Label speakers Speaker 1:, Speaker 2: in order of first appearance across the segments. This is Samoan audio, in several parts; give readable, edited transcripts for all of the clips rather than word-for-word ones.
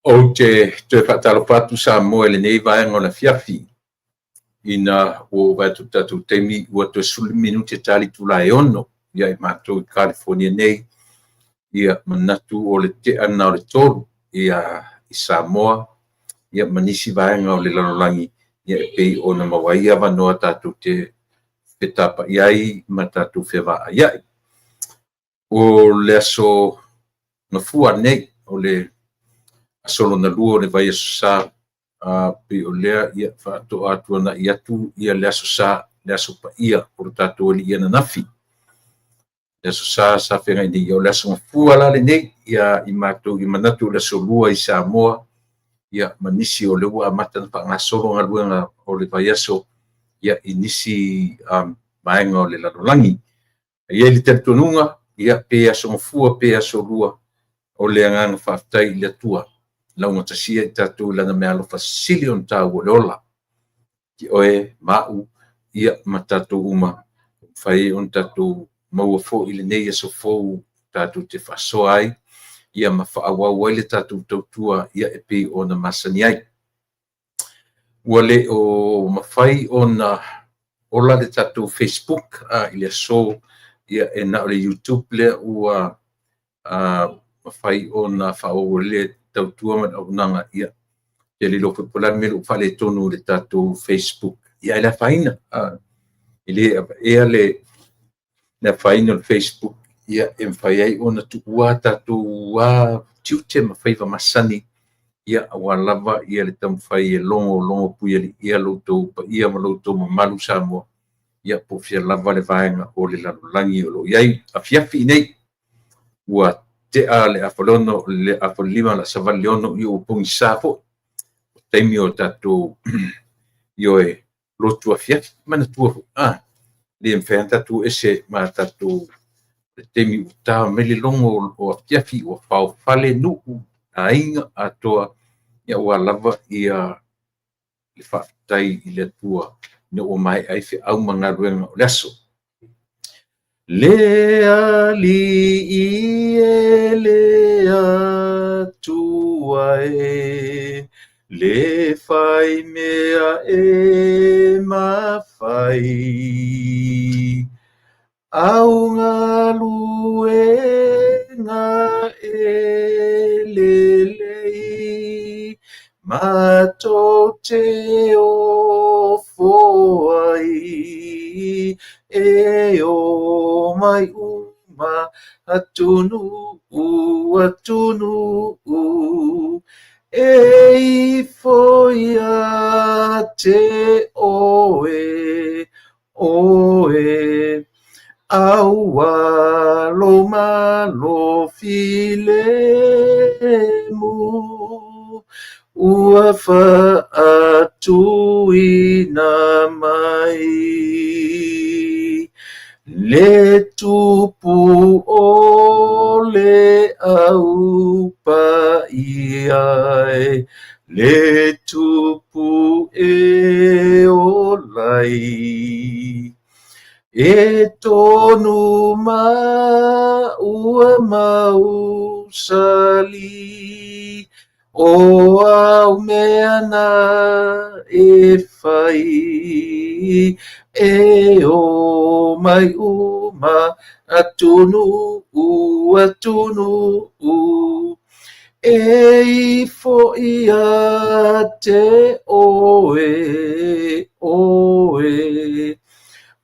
Speaker 1: Ou te toe faatalofa atu Samoa i lenei vaega o le afiafi, ina ua ou vaai atu i le tatou taimi ua toe 15 minute ta le itula e 6 ia i matou i California nei. Ia manatu o le tea lena o le 3 ia i Samoa ia ma nisi vaega o le lalolagi ia e pei ona maua ai avanoa tatou te fetapai ai ma tatou fevaaiai. O le aso Gafua nei, o le aso lona lua o le vaiaso Sa, pei o lea faatoa tuanai atu le aso Sa, le aso paia o le tatou Alii ananafi. Le aso Sa sa feagai nei, o le aso Gafua la lenei, ia i matou i manatu o le aso Lua i Samoa, ia ma nisi o lea ua amata ona faagasolo galuega o le vaiaso ia i nisi vaega o le lalolagi. E i ai le talitonuga, ia pe aso Gafua pe aso Lua, o le agaga faafetai i le Atua, laugatasia i tatou i Lana meaalofa sili ona taua o le ola, i oe ma au, ia ma tatou uma, mafai ai ona tatou maua foi lenei aso fou tatou te faasoa ai, ia ma faaauau ai le tatou tautua ia e pei ona masani ai. Ua le o mafai ona ola le tatou Facebook i le aso, ia e na o le YouTube lea ua mafai ona faaauau ai le tautua ma le auaunaga. Ia, ou te le iloa foi po o le a le mea ua faaletonu i le tatou Facebook, ae le afaina. E le avea le afaina o le Facebook ia e mafai ai ona tuua tatou tiute ma faiva masani ia aua lava ia le taumafai e logologo puialii lo outou paia ma lo outou mamalu Samoa, ia po o fea lava le vaega o le lalolagi o lo o i ai. Afiafi nei, ua tea le 5:30, le 5:30 o le a savali i le 6, ia ua pogisa foi. O taimi o tatou ioe, lotu afiafi. Manatua foi, le mafai lava ona tatou o ese ma tatou taimi ua ta mai le logo o afiafi ua faofale nuu, aiga atoa, aua lava ia le faafetai i le Atua ina ua maea ai feau ma galuega o le aso. Le Alii e le Atua e, le fai mea e mafai. Au galuega e lelei, matou te ofo ai, e omai uma atunuu, atunuu, e ifo ia te oe, oe, aua lou malo filemu, ua faatuina mai. Le tupu o le au paia e, le tupu e ola ai. E tonu ma ua mausali, o au mea na e fai, e omai uma atunuu, atunuu, e ifo ia te oe, oe,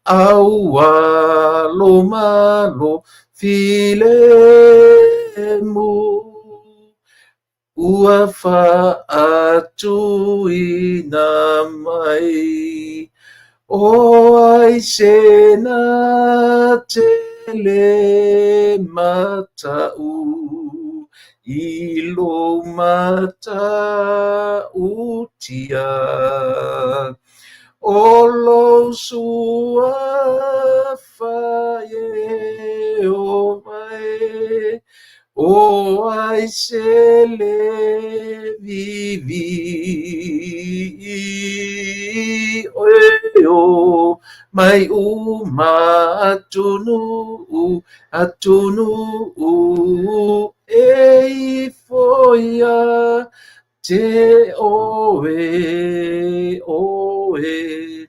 Speaker 1: aua lou malo filemu, ua faatuina mai. O ai se na te le matau i lou matautia, o lou suafa Ieova e, o ai se le vivii, e omai uma atunuu, atunuu, e ifo ia te oe, oe,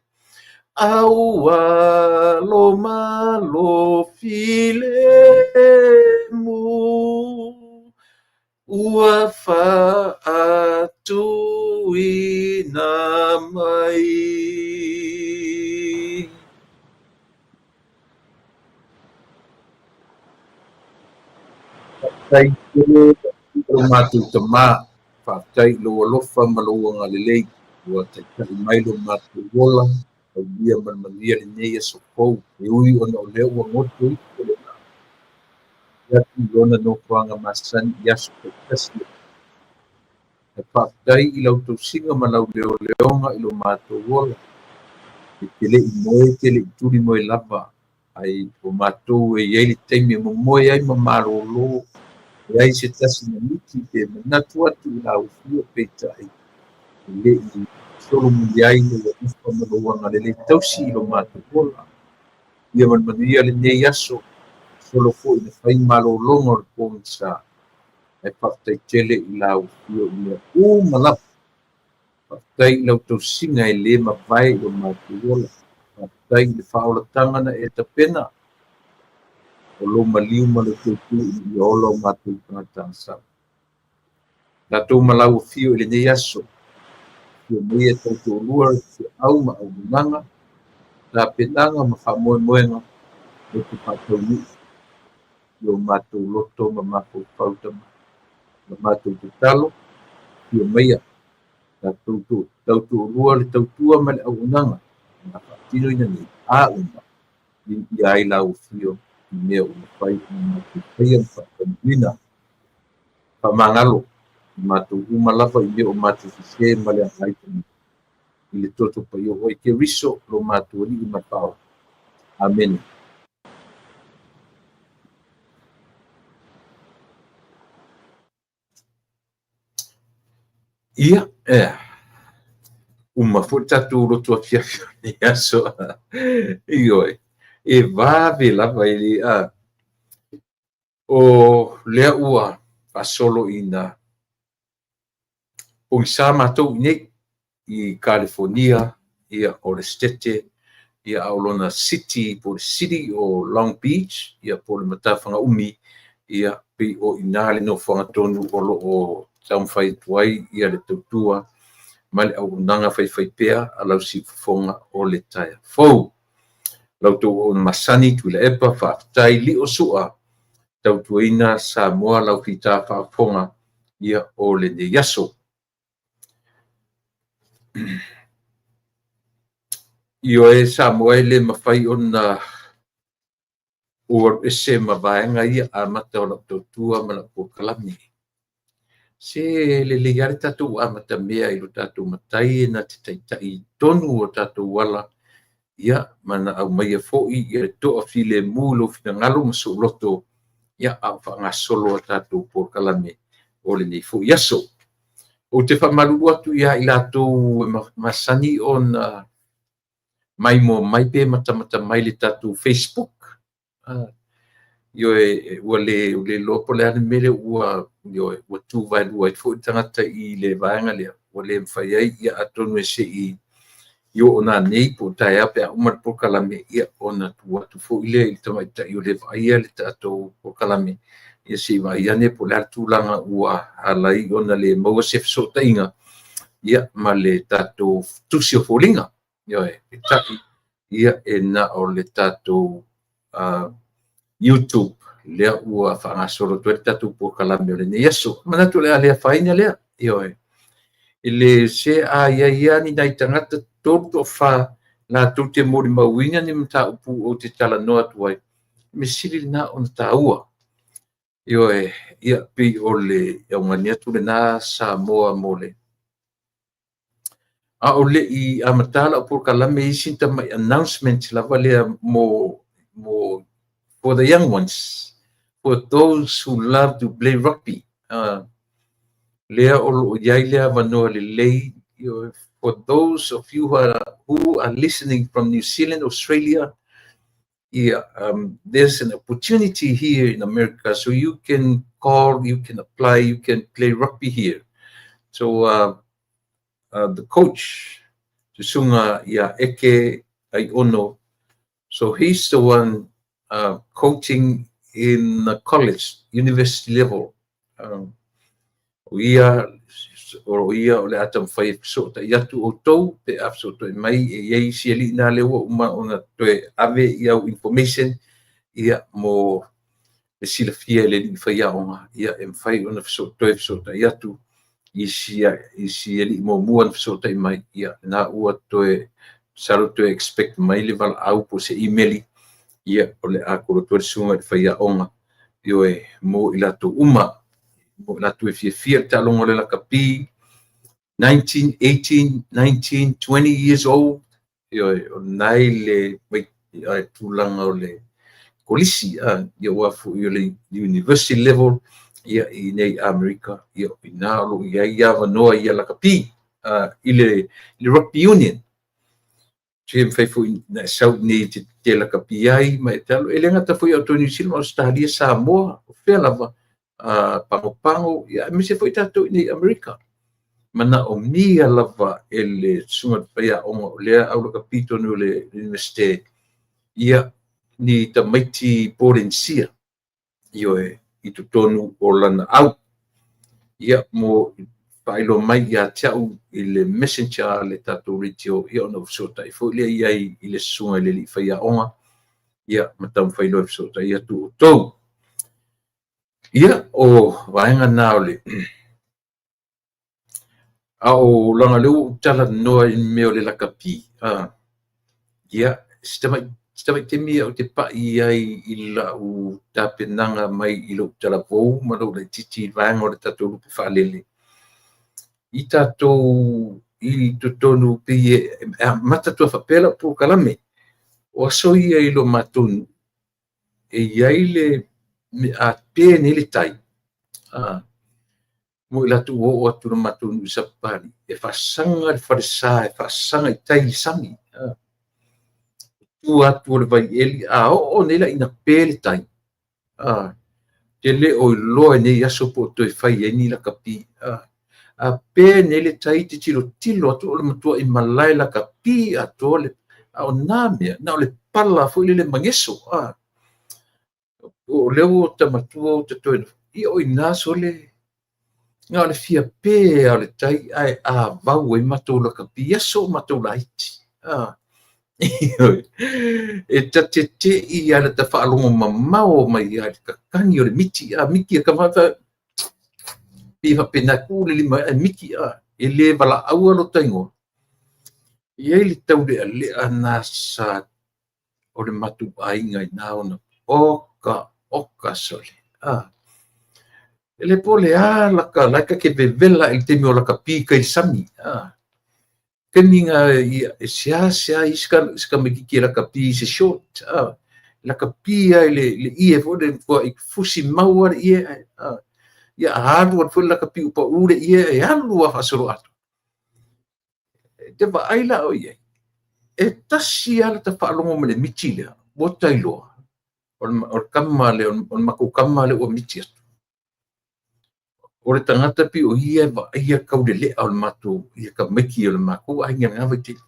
Speaker 1: aua lo malo filemu, ua faatuina mai. Faafetai tele i lo matou Tama, faafetai i lou alofa ma lou agalelei, ua taitai mai lo matou ola, aulia ma le manuia lenei aso fou, e ui ona o lea ua goto ifo le vaa atu i lona nofoaga masani i aso taitasi. Ae faafetai i lau tausiga ma lau leoleoga i lo matou ola, e te le i moe, e te le i tuli moe lava, ai o matou e i ai le taimi e momoe ai ma malolo, leai se tasi maniti pe manatu atu i lau afio, peitai e le i solomuli ai lou alofa ma lou agalelei tausi i lo matou ola. Ia ma le manuia lenei aso, solo foi na fai malologa o le pogisa, ae faafetai tele i lau afio i mea uma lava. Faafetai i lau tausiga e le mavae i lo matou ola. Faafetai i le faaolataga na e tapena, o lou maliu ma lou teuteu ina ia ola o matou tagata. Tatou ma lau afio i lenei aso, afio mai e tautoalua le feau ma auaunaga, tapenaga ma faamoemoega, e te faataunuu i o matou loto ma mafaufau tama. La matou tatalo, afio maia, tatou tautoalua le tautua ma le auaunaga, na faatinoina nei a uma, viia ai lau afio i mea ua mafai ona matou faia ma faataunuuina. Faamagalo i matou uma lava i mea o matou sese ma le agai i le toto paia o oe Keriso lo matou Alii ma le Faaola. Amene. Ia, uma foi le tatou lotu afiafi o lenei aso. Ioe, e vave lava e le o lea ua faasolo ina pogisa matou i inei i Kalifonia, ia o le Setete, ia a o lona city po o le city o Long Beach, ia po o le Matafagaumi, ia pei o i ina le nofoaga tonu o lo o taumafai atu ai ia le tautua ma le auaunaga faifaipea a lau siufofoga o le taeao fou. Lau outou auauna masani Tuilaepa, faafetai lio sua tautuaina Samoa lau fita faafofoga ia o lenei aso. Ioe Samoa e le mafai ona ou alu ese ma vaega ia amata o lau tautua ma lau polokalame. Se lelei lava le tatou amatamea i lo tatou Matai e na te taitai i tonu o tatou ala, ia ma na aumaia foi ia le toafilemu i lou finagalo ma sou loto, ia a o faagasolo a tatou polokalame o lenei foi aso. Ou te faamalulu atu ia i latou e masani ona maimoa mai pe matamata mai i le tatou Facebook. Ioe, ua le iloa po o le a le mea lea ua, ioe, ua tuvaelua ai foi le tagata i le vaega lea, ua le mafai ai, ia atonu e se i oo nanei po o taeao pe a uma le polokalame, ia ona tuu atu foi lea i le tamaitai o le vaaia le tatou polokalame, ia se i vaai ane po o le a le tulaga ua ala ai ona le maua se fesootaiga, ia ma le tatou tusi o foliga. Ioe, peitai, ia e na o le tatou YouTube lea ua faagasolo atu ai le tatou polokalame o lenei aso. Manatu o le a le afaina lea, ioe. E le se a i ai lava ni nai tagata 3 po o 4 latou te molimauina ni mataupu ou te talanoa atu ai, mea sili lena ona taua. Ioe, ia pei o le augani atu lena Samoa mo le a o le i amata lau polokalame i isi tamai announcement lava lea mo for the young ones, for those who love to play rugby. Lea o lo o i ai le avanoa lelei for those of you who are listening from New Zealand, Australia, yeah, there's an opportunity here in America, so you can call, you can apply, you can play rugby here. So the coach, Susuga ia Eke Aiono, so he's the one coaching in the college, university level. O ia, o ia o le a taumafai e fesootai atu outou pe a fesootai mai e i ai isi alii na lea ua uma ona toe ave i au information ia mo le silafia e le alii faiaoga ia e mafai ona toe fesootai atu i si alii muamua na fesootai mai ia na ua toe masalo toe expect mai le valaau po o se email ia o le a kolo atu ai le susuga i le faiaoga ioe mo i latou uma mo i latou e fiafia i le taaloga o le lakapi 19, 18, 19, 20 years old ioe o lena i le tulaga o le kolisi ia aua foi o le university level ia i nei Amerika ia o i ina o lo o i ai avanoa ia lakapi i le rugby union. E mafai foi ona e sau i inei e te lakapi ai ma e te alu. E le gata foi ia outou i Niu Sila ma Ausetalia, Samoa, o fea lava, Pagopago, ia aemaise foi tatou i inei i Amerika. Manaomia lava e le susuga i le faiaoga o lea au lakapi tonu o le Iunivesite, ia ni tamaiti Polenisia, ioe, i totonu o lana au. Ia, mo faailoa mai ia te au i le messenger a le tatou radio, ia ona ou fesootai foi lea i ai i le susuga i le alii faiaoga, ia ma taumafai loa e fesootai atu outou. Ia, o vaega na o le... A o leaga o lea ua ou talanoa i mea o le lakapi, ia, si tamai taimi au te pai ai i lau tapenaga mai i lou talavou ma lou laitiiti i le vaega o le tatou lupe faalele, i tatou i totonu pei e amata atu faapea lau polokalame. O aso ia i lo matou nuu, e i ai le a pe nei le tai, mo i latou ua oo atu i lo matou nuu i Sapapalii, e faasaga le falesa, e faasaga i tai i le sami. Tua atu o le vaieli, a oo nei la ina pe le tai, te le o iloa i nei aso po o toe fai ai ni lakapi. A pe nei le tai, te tilotilo atu o le matuai malae lakapi atoa le, a o na mea, na o le pala foi lele mageso. O lea ua ota matua ota toe nofo, ia o i ina sole, na o le fia pe lava o le tai ae avau ai matou lakapi i aso o matou laiti. E ta te tei lava i ta faalogo mamao mai lava i le kakani o le miti, a miti e ka pei e faapena e tu le lima ae miti, e le valaauina lota igoa. E i ai le taulealea na sa o le matou aiga i na ona oka oka sole. E le po le a laka la e ta te vevela i le taimi o lakapi i tai i le sami. Taimi na e seasea i se tamaitiiti e lakapi i se short. Lakapi lava i le ie foi lele i fusi mau lava le ie. Ia a alu atu foi le lakapi ua pau le ie, e alu lava faasoloatoa. E te vaai la oe i ai, e tasi lava lata faalogo mai i le miti lea, ua ta iloa, o le tama lea, o le matou tama lea ua miti atu. O le tagata pei o ia e vaaia le taulelea o le matou, ia tamaiti o le matou aiga i lena vaitaimi.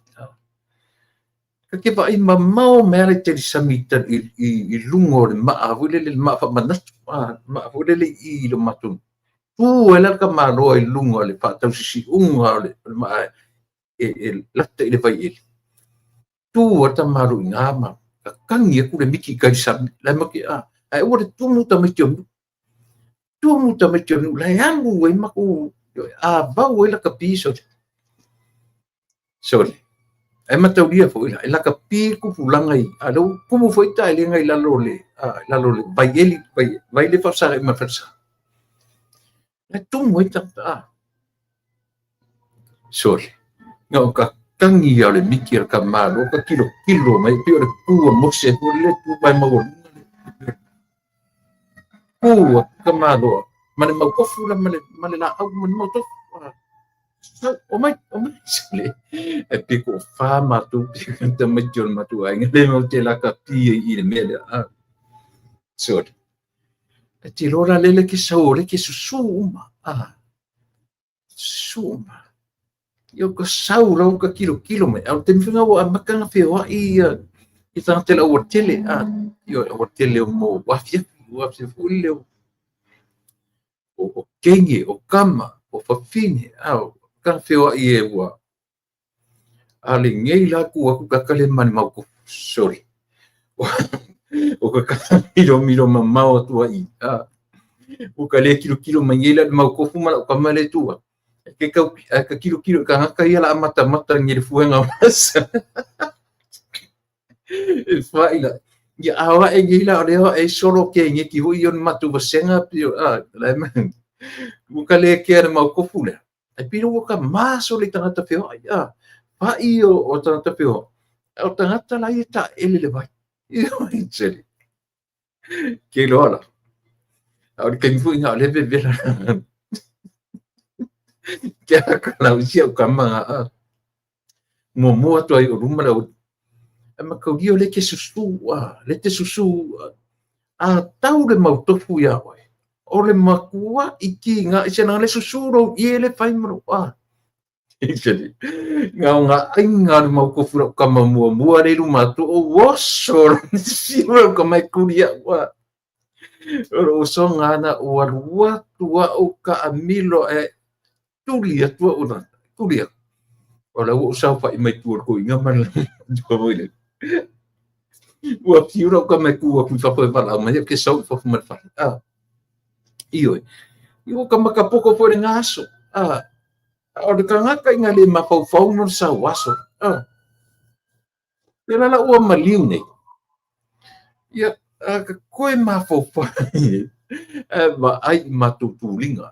Speaker 1: Ta te vaai mamao mai lava i tai i le sami i luga o le maa foi lele, le maa faamanatu, le maa foi lele i lo matou nuu. Tu ai la le tamaloa i luga o le faatausisiuga o le maa e lata i le vaieli. Tu ai le tamaloa i ina ma kakani atu le miti i tai i le sami. La e matou te, ae aua le tumu tamaiti o le nuu. Tumu tamaiti o le nuu, la e alu ai matou, avau ai lakapi sole. Sole. Ae mataulia foi la, e lakapi le tupulaga i, a o lea ua tumu foi taelega i lalo o le, lalo o le vaieli, vai, vai le faafesagai ma le falesa. E tumu ai tagata, Sole. Na o kakani lava o le miti a le tamaloa ka tilotilo mai, pei o le tu a Mose foi lele, tu mai maualuga le tu a tamaloa ma le mautofu la ma le laau ma le mautofu. Sau, omai, omai, sole. E pe toafa matou tamaiti o le matou aiga, le matou te lakapi ai i le mea lea. Sole. E te iloa la lele ke sau o le ke susu uma. Susu ma. Ia ka sau lau ka kilokilo mai. A o le taimi foi lena ua amata ona feoai ia tagata i le aualatele, ioe, aualatele mo afiafi, ua afiafi foi lele o teine, o tama, o fafine, amata ona feoai e ua a lenei la tu atu tagata lea ma le mau sole. O ka milomilo mamao atu ai i. Ua ka le tilotilo mai nei la i le mau tofu ma lau tama lea e tu atu. Ke tau ae ka tilotilo i tagata ia la matamata ni le fuega o masa. E fai la. Ia a o ae nei la o lea o ae solo ke ngeki foi ia o le matou vasega pei o la e ua ka le kea le mau tofu lea. Ai pei ua ka maso le tagata feoai. Fai o tagata feoai. O tagata la ia taele le vai. Ia sele. Ke loa la. A o le taimi foi na o lea vevela. Ke a ka lau si au kama nga a. Muamua atu ai o luma le au. E mataulia o lea te susu, lea te susu, a tau le mau tofu ia oe. O le matuai kiga i se langa le susu lou ie le fai ma lou a. Nga o ngā aiga le mau tofu lau kama muamua le i luma atu o oso si lau kama e kuli au a. O le usoga ana ua alu atu au ka amilo e tuli atu au na, tuli atu. O la ua ou saofai mai tua o le toeaina ma le matua foi lele. Ua fiu lau tama e tu atu i fafo e valaau mai au ke sau i fafo ma le fale. Ioe. Ia ua ka makapoto foi le nga aso. A o le tagata ina le mafaufau mo le sau aso. Ia la la ua maliu nei. Ia, a ka koe mafaufau ae vaai i matou tuliga.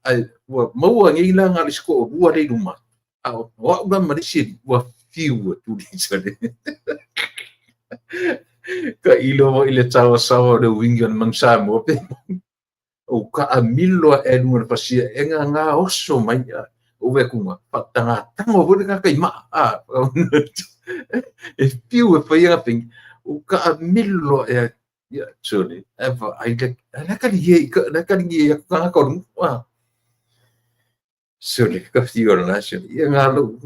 Speaker 1: Ae ua maua nei la na o le isi toalua lea i luma. A o au la ma le isi alii ua fiu atu le sale. Ka ilo foi le saoasaoa o le uiga o le manu Samoa pe o taamilo ae luga o le pasia e nga oso mai o vaai atu nga faatagatago foi le tagata i maa e fiu e fai ana faiga o taamilo ae ia sole ae vaai le la kaligi la kaligi atu tagata o le nuu sole ka fiu o lena sole ia nga lou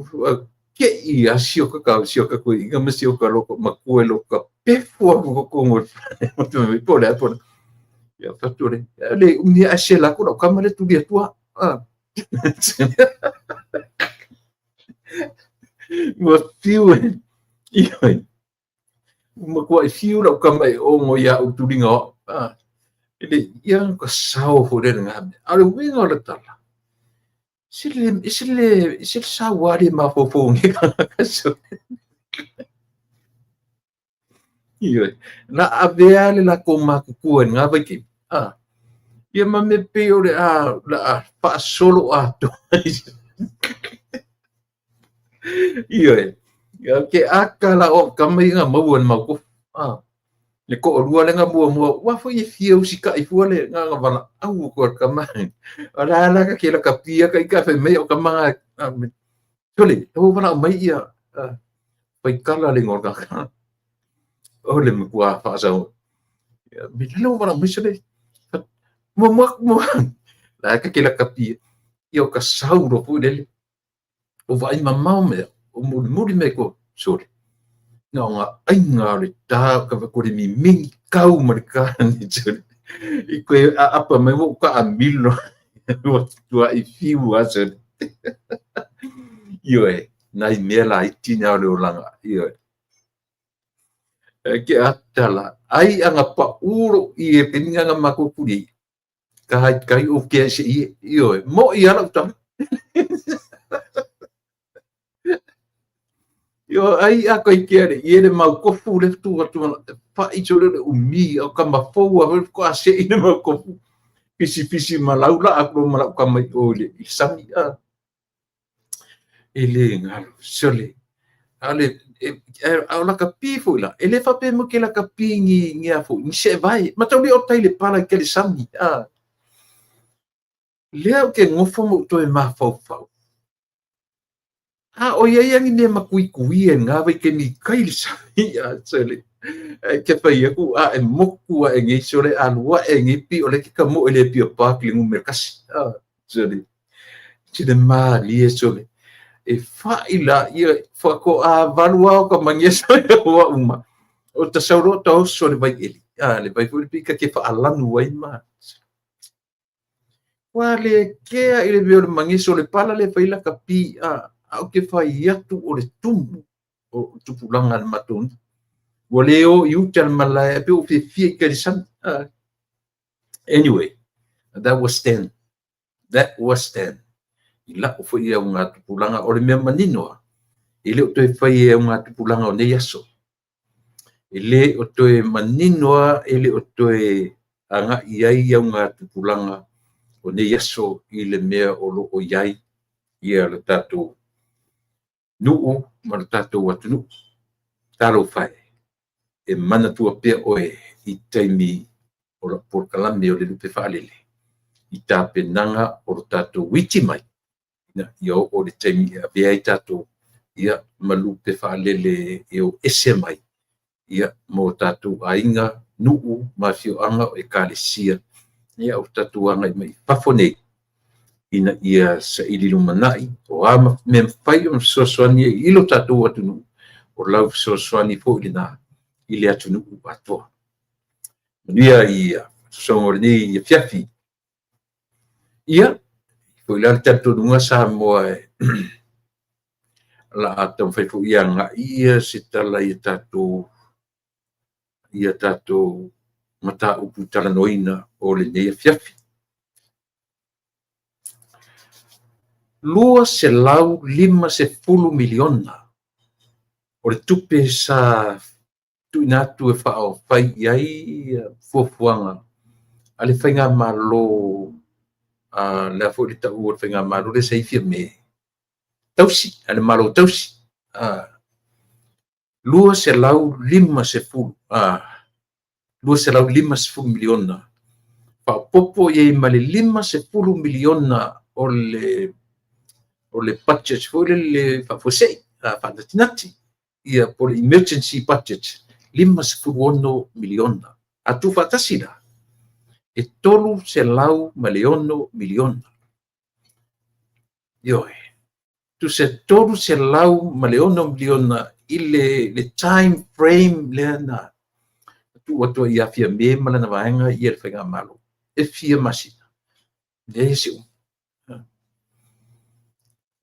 Speaker 1: ke i a si o ka kau si o ka toeaina ma si o ka loko matua e loko ka pefu atu totonu o le fale po o le a po o le ia fatu le le umi ae sela atu lau tama le tuli atu a ua fiu e ioe ua matuai fiu lau tama e ogo ia au tuliga o au e le ia ka sao foi le lena mea. A o le uiga o le tala se le se le se le saua le mafaufau nei tagata sole. Ioe, na avea le latou matutua i lena vaitaimi. Ia ma mea pei o le a la a faasolo atoa. Ioe, ia ke aka la o tama ia na maua i le mau tofu. Le toalua lea na muamua, ua foi e fia usitai fua le nga nga valaau atu a le tama. O le a la ka ke la kapia ka ika fai mai o tama nga sole, ua valaau mai ia faikala le igoa o le tagata. O le matua faasau. Me lalo ua valaau mai sole. Muamua atu la ka ke la kapia. Ia o ka sau loa foi lele. O vaai mamao mai au, o mulimuli mai koa, sole. Na o ngā aiga o le tā o ka ko le mimini kau ma le kāne, sole. I koe a apa mai ua ou taamilo, ua tuai fiu a sole. Ioe, nai mea laiti na o le olaga, ioe. E ke ata la, ai anga paʻū lou ie taimi na na matou tuli ai. Ka hai kai o ke ai se ie, ioe, moʻi a lau tama. Ioe, ai a kai ke ale ie le mau tofu le tu atu ana, fa'i sole le umi o ka mafou a foi faatoa se'i le mau tofu. Pisipisi ma lau laa atu loa ma lau tama i o i le sami. E le galo, sole. A o le a o lakapi foi la, e le faapea mai ke lakapi ni ni a foi, ni seevae. Mataulia o tai le pala i kai le sami. Lea ou te nofo ma ou toe mafaufau. A o i ai a ni mea matuituia i lena vaitaimi i kai le sami, sole. Ae ke fai atu, a e moku ae nei sole, alu ae nei pei o lea ke tamoe i le Apia Park i le numera 1. Sole. Sile malie sole. E fa'i la ia faatoa 8 ao ka mageso e ua uma. O ta saulo ta oso le vai eli. A le vai foi le pika ke faalanu ai ma. Ua le kea i le mea o le mageso le pala le fai la ka pi a. A o ke fai atu o le tumu o tupulaga le matou nuu. Ua le o i uta le malae pe o fiafia i kai le sami. Anyway, that was then. That was then. I la'u foi augatupulaga, o le mea manino a, e le o toe fai e augatupulaga o nei aso. E lē o toe manino a, e le o toe aga'i ai augatupulaga o nei aso i le mea o loo i ai ia le tatou nuu ma le tatou atunuu. Talofa e, e manatua pea oe i taimi o lau polokalame o le lupe faalele i tapenaga o lo tatou iti mai ina ia oo le taimi e avea ai tatou ia ma lupe faalele e o ese mai ia mo tatou aiga, nuu ma afioaga o ekalesia, ia o tatou agai mai i fafo nei ina ia saili lumanai o a mea mafai ona fesoasoani ai i lo tatou atunuu, o lau fesoasoani foi lena i le atunuu atoa. Manuia i sosoga o lenei afiafi. Ia, foi la le talitonuga Samoa e la a taumafai foi e agai ia se tala i tatou mataupu talanoaina o lenei afiafi. $250 miliona o le tupe sa tuuina atu e faaofai i ai fuafuaga a le faigamalo, a le a foi le tau o le faigamalo le sa i Fiame tausi, a le Malo tausi, 250, 250 miliona faaopoopo i ai ma le 50 miliona o le budget foi lele faafuasei, faanatinati ia po o le emergency budget 56 miliona. A tuufaatasi la, e 306 miliona. Ioe, tusa 306 miliona i le time frame lea na tuu atu ai ia Fiame ma lana vaega ia le faigamalo. E fia masina. Leai se umi.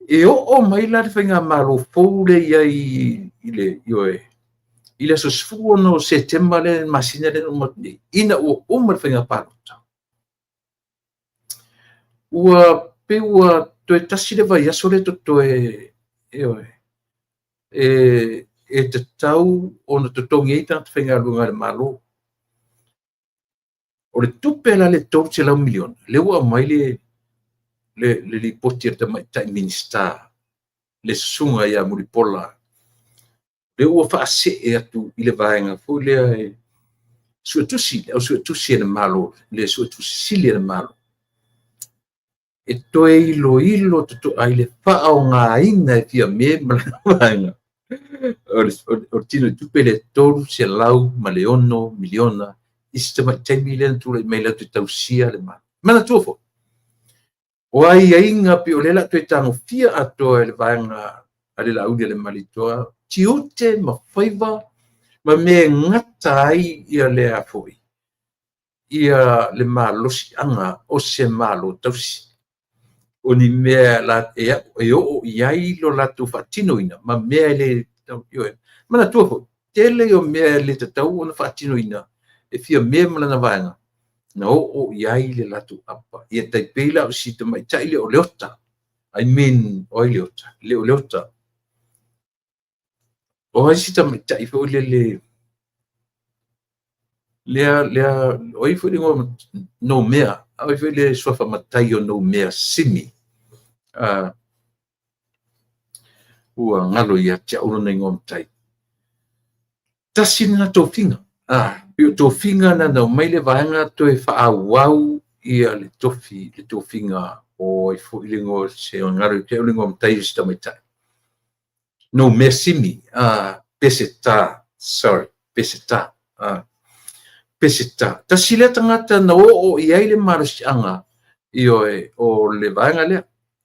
Speaker 1: E oo mai la le faigamalo fou lea i ai i le, ioe, i le aso 16 o Setema le masina lea na uma atu nei, ina ua uma le faiga palota. Ua pei ua toe tasi le vaiaso lea totoe, ioe, e tatau ona totogi ai tagata faigaluega a le Malo. O le tupe la le 300 miliona, lea ua aumai le lipoti a le tamaitai Minisita, le susuga ia Mulipola, lea ua faasee atu i le vaega foi lea e suetusi, le au suetusi a le Malo, le suetusi sili a le Malo, e toe iloilo totoa i le faaaogaina e Fiame ma lana vaega o le tino i tupe le 306 miliona i se tamai taimi lea na tulai mai latou te tausia le Malo. Manatua foi, o aiaiga pei o lea o le a toe tagofia atoa e le vaega a le Laaulialemalietoa, tiute ma faiva ma mea e gata ai ia le a foi, ia le malosiaga o se Malo tausi. O ni mea la e oo i ai lo latou faatinoina ma mea e le ioe. Manatua foi, tele o mea e le tatau ona faatinoina e Fiame ma lana vaega, na oo i ai le latou apa. Ia tai pei la o si tamaitai lea o Leota. I mean, o ai Leota? Le o Leota. O ai si tamaitai foi lele lea, o ai foi le igoa Noumea, o ai foi le suafa matai o Noumea Simi. Ua galo ia te au lona igoa matai. Tasi lena tofiga. Pei o tofiga na na aumai le vaega toe faaauau ia le tofi, le tofiga o ai foi le igoa se galo ia te au le igoa matai o si tamaitai. Noumea Simi, Peseta, sorry, Peseta. Peseta. Tasi lea tagata na oo i ai le malosiaga, ioe, o le vaega lea,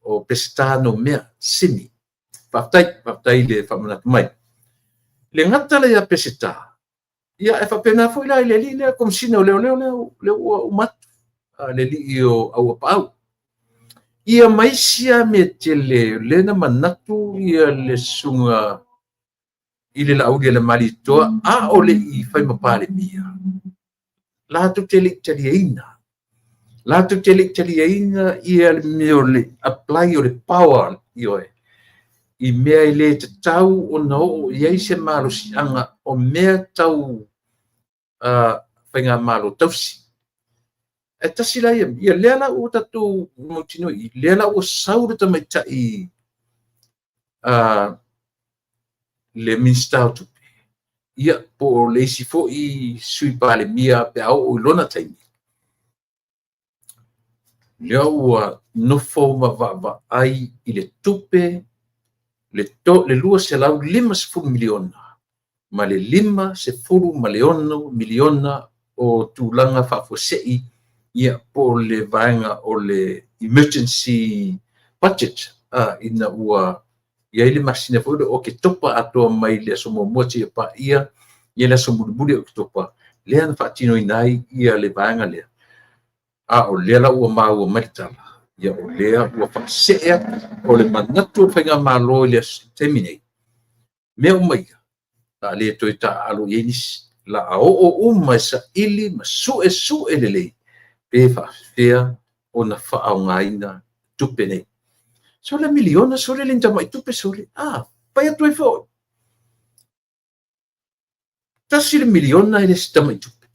Speaker 1: o Peseta Noumea Simi. Faafetai, faafetai i le faamanatu mai. Le gata lea ia Peseta, ia e faapena foi la i le alii lea, Komesina o Leoleo lea ua uma atu, le alii o Auapaau. Ia ma isi lava mea tele lea na manatu ia le susuga i le Laaulialemalietoa a o le i fai ma Palemia, latou te le i taliaina. Latou te le i taliaina ia le mea o le apply o le power, ioe, i mea e le tatau ona oo i ai se malosiaga o mea tau faigamalo tausi. E tasi la ia, ia lea la ua tatou mautinoa i i, lea la ua sau le tamaitai le Minisita o Tupe, ia po o le isi foi Sui Palemia pe a oo i lona taimi, lea ua nofo ma vaavaai i le tupe le $250 miliona ma le $56 miliona o tulaga faafuasei, ia po o le vaega o le emergency budget, ina ua i ai le masina foi lea o Oketopa atoa mai le aso 1 seia paia le aso mulimuli o Oketopa, lea na faatinoina ai le vaega lea. A o lea la ua maua mai le tala, ia o lea ua faasee atu, o le manatu o le faigamalo i le taimi nei, mea uma ia, o le a le toe taaalo i ai nisi, o le a oo uma e saili ma suesue lelei pe faapefea ona faaaogaina tupe nei. Sole miliona, sole le ni tamai tupe, sole. A, fai atu ai foi. $1 miliona e le se tamai tupe.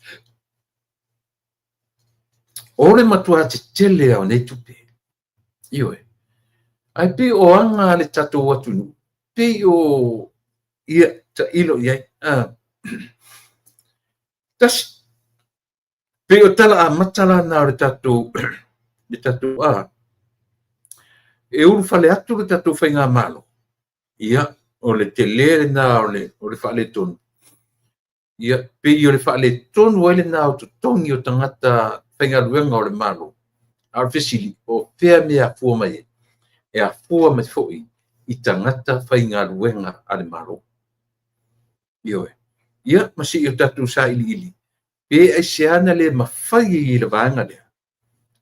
Speaker 1: O le matua tetele lava o nei tupe. Ioe. Ae pei o aga a le tatou atunuu, pei o ia tailo i ai. Tasi, pei o tala amata la na o le tatou e ulufale atu le tatou faigamalo, ia, o le tele lena o le faaletonu, ia, pei o le faaletonu ai lena o totogi o tagata faigaluega o le Malo. A o le fesili, o fea mea e afua mai ai? E afua mai foi i tagata faigaluega a le Malo. Ioe. Ia, ma se i o tatou sailiili, pe aisea na le mafai ai e le vaega lea,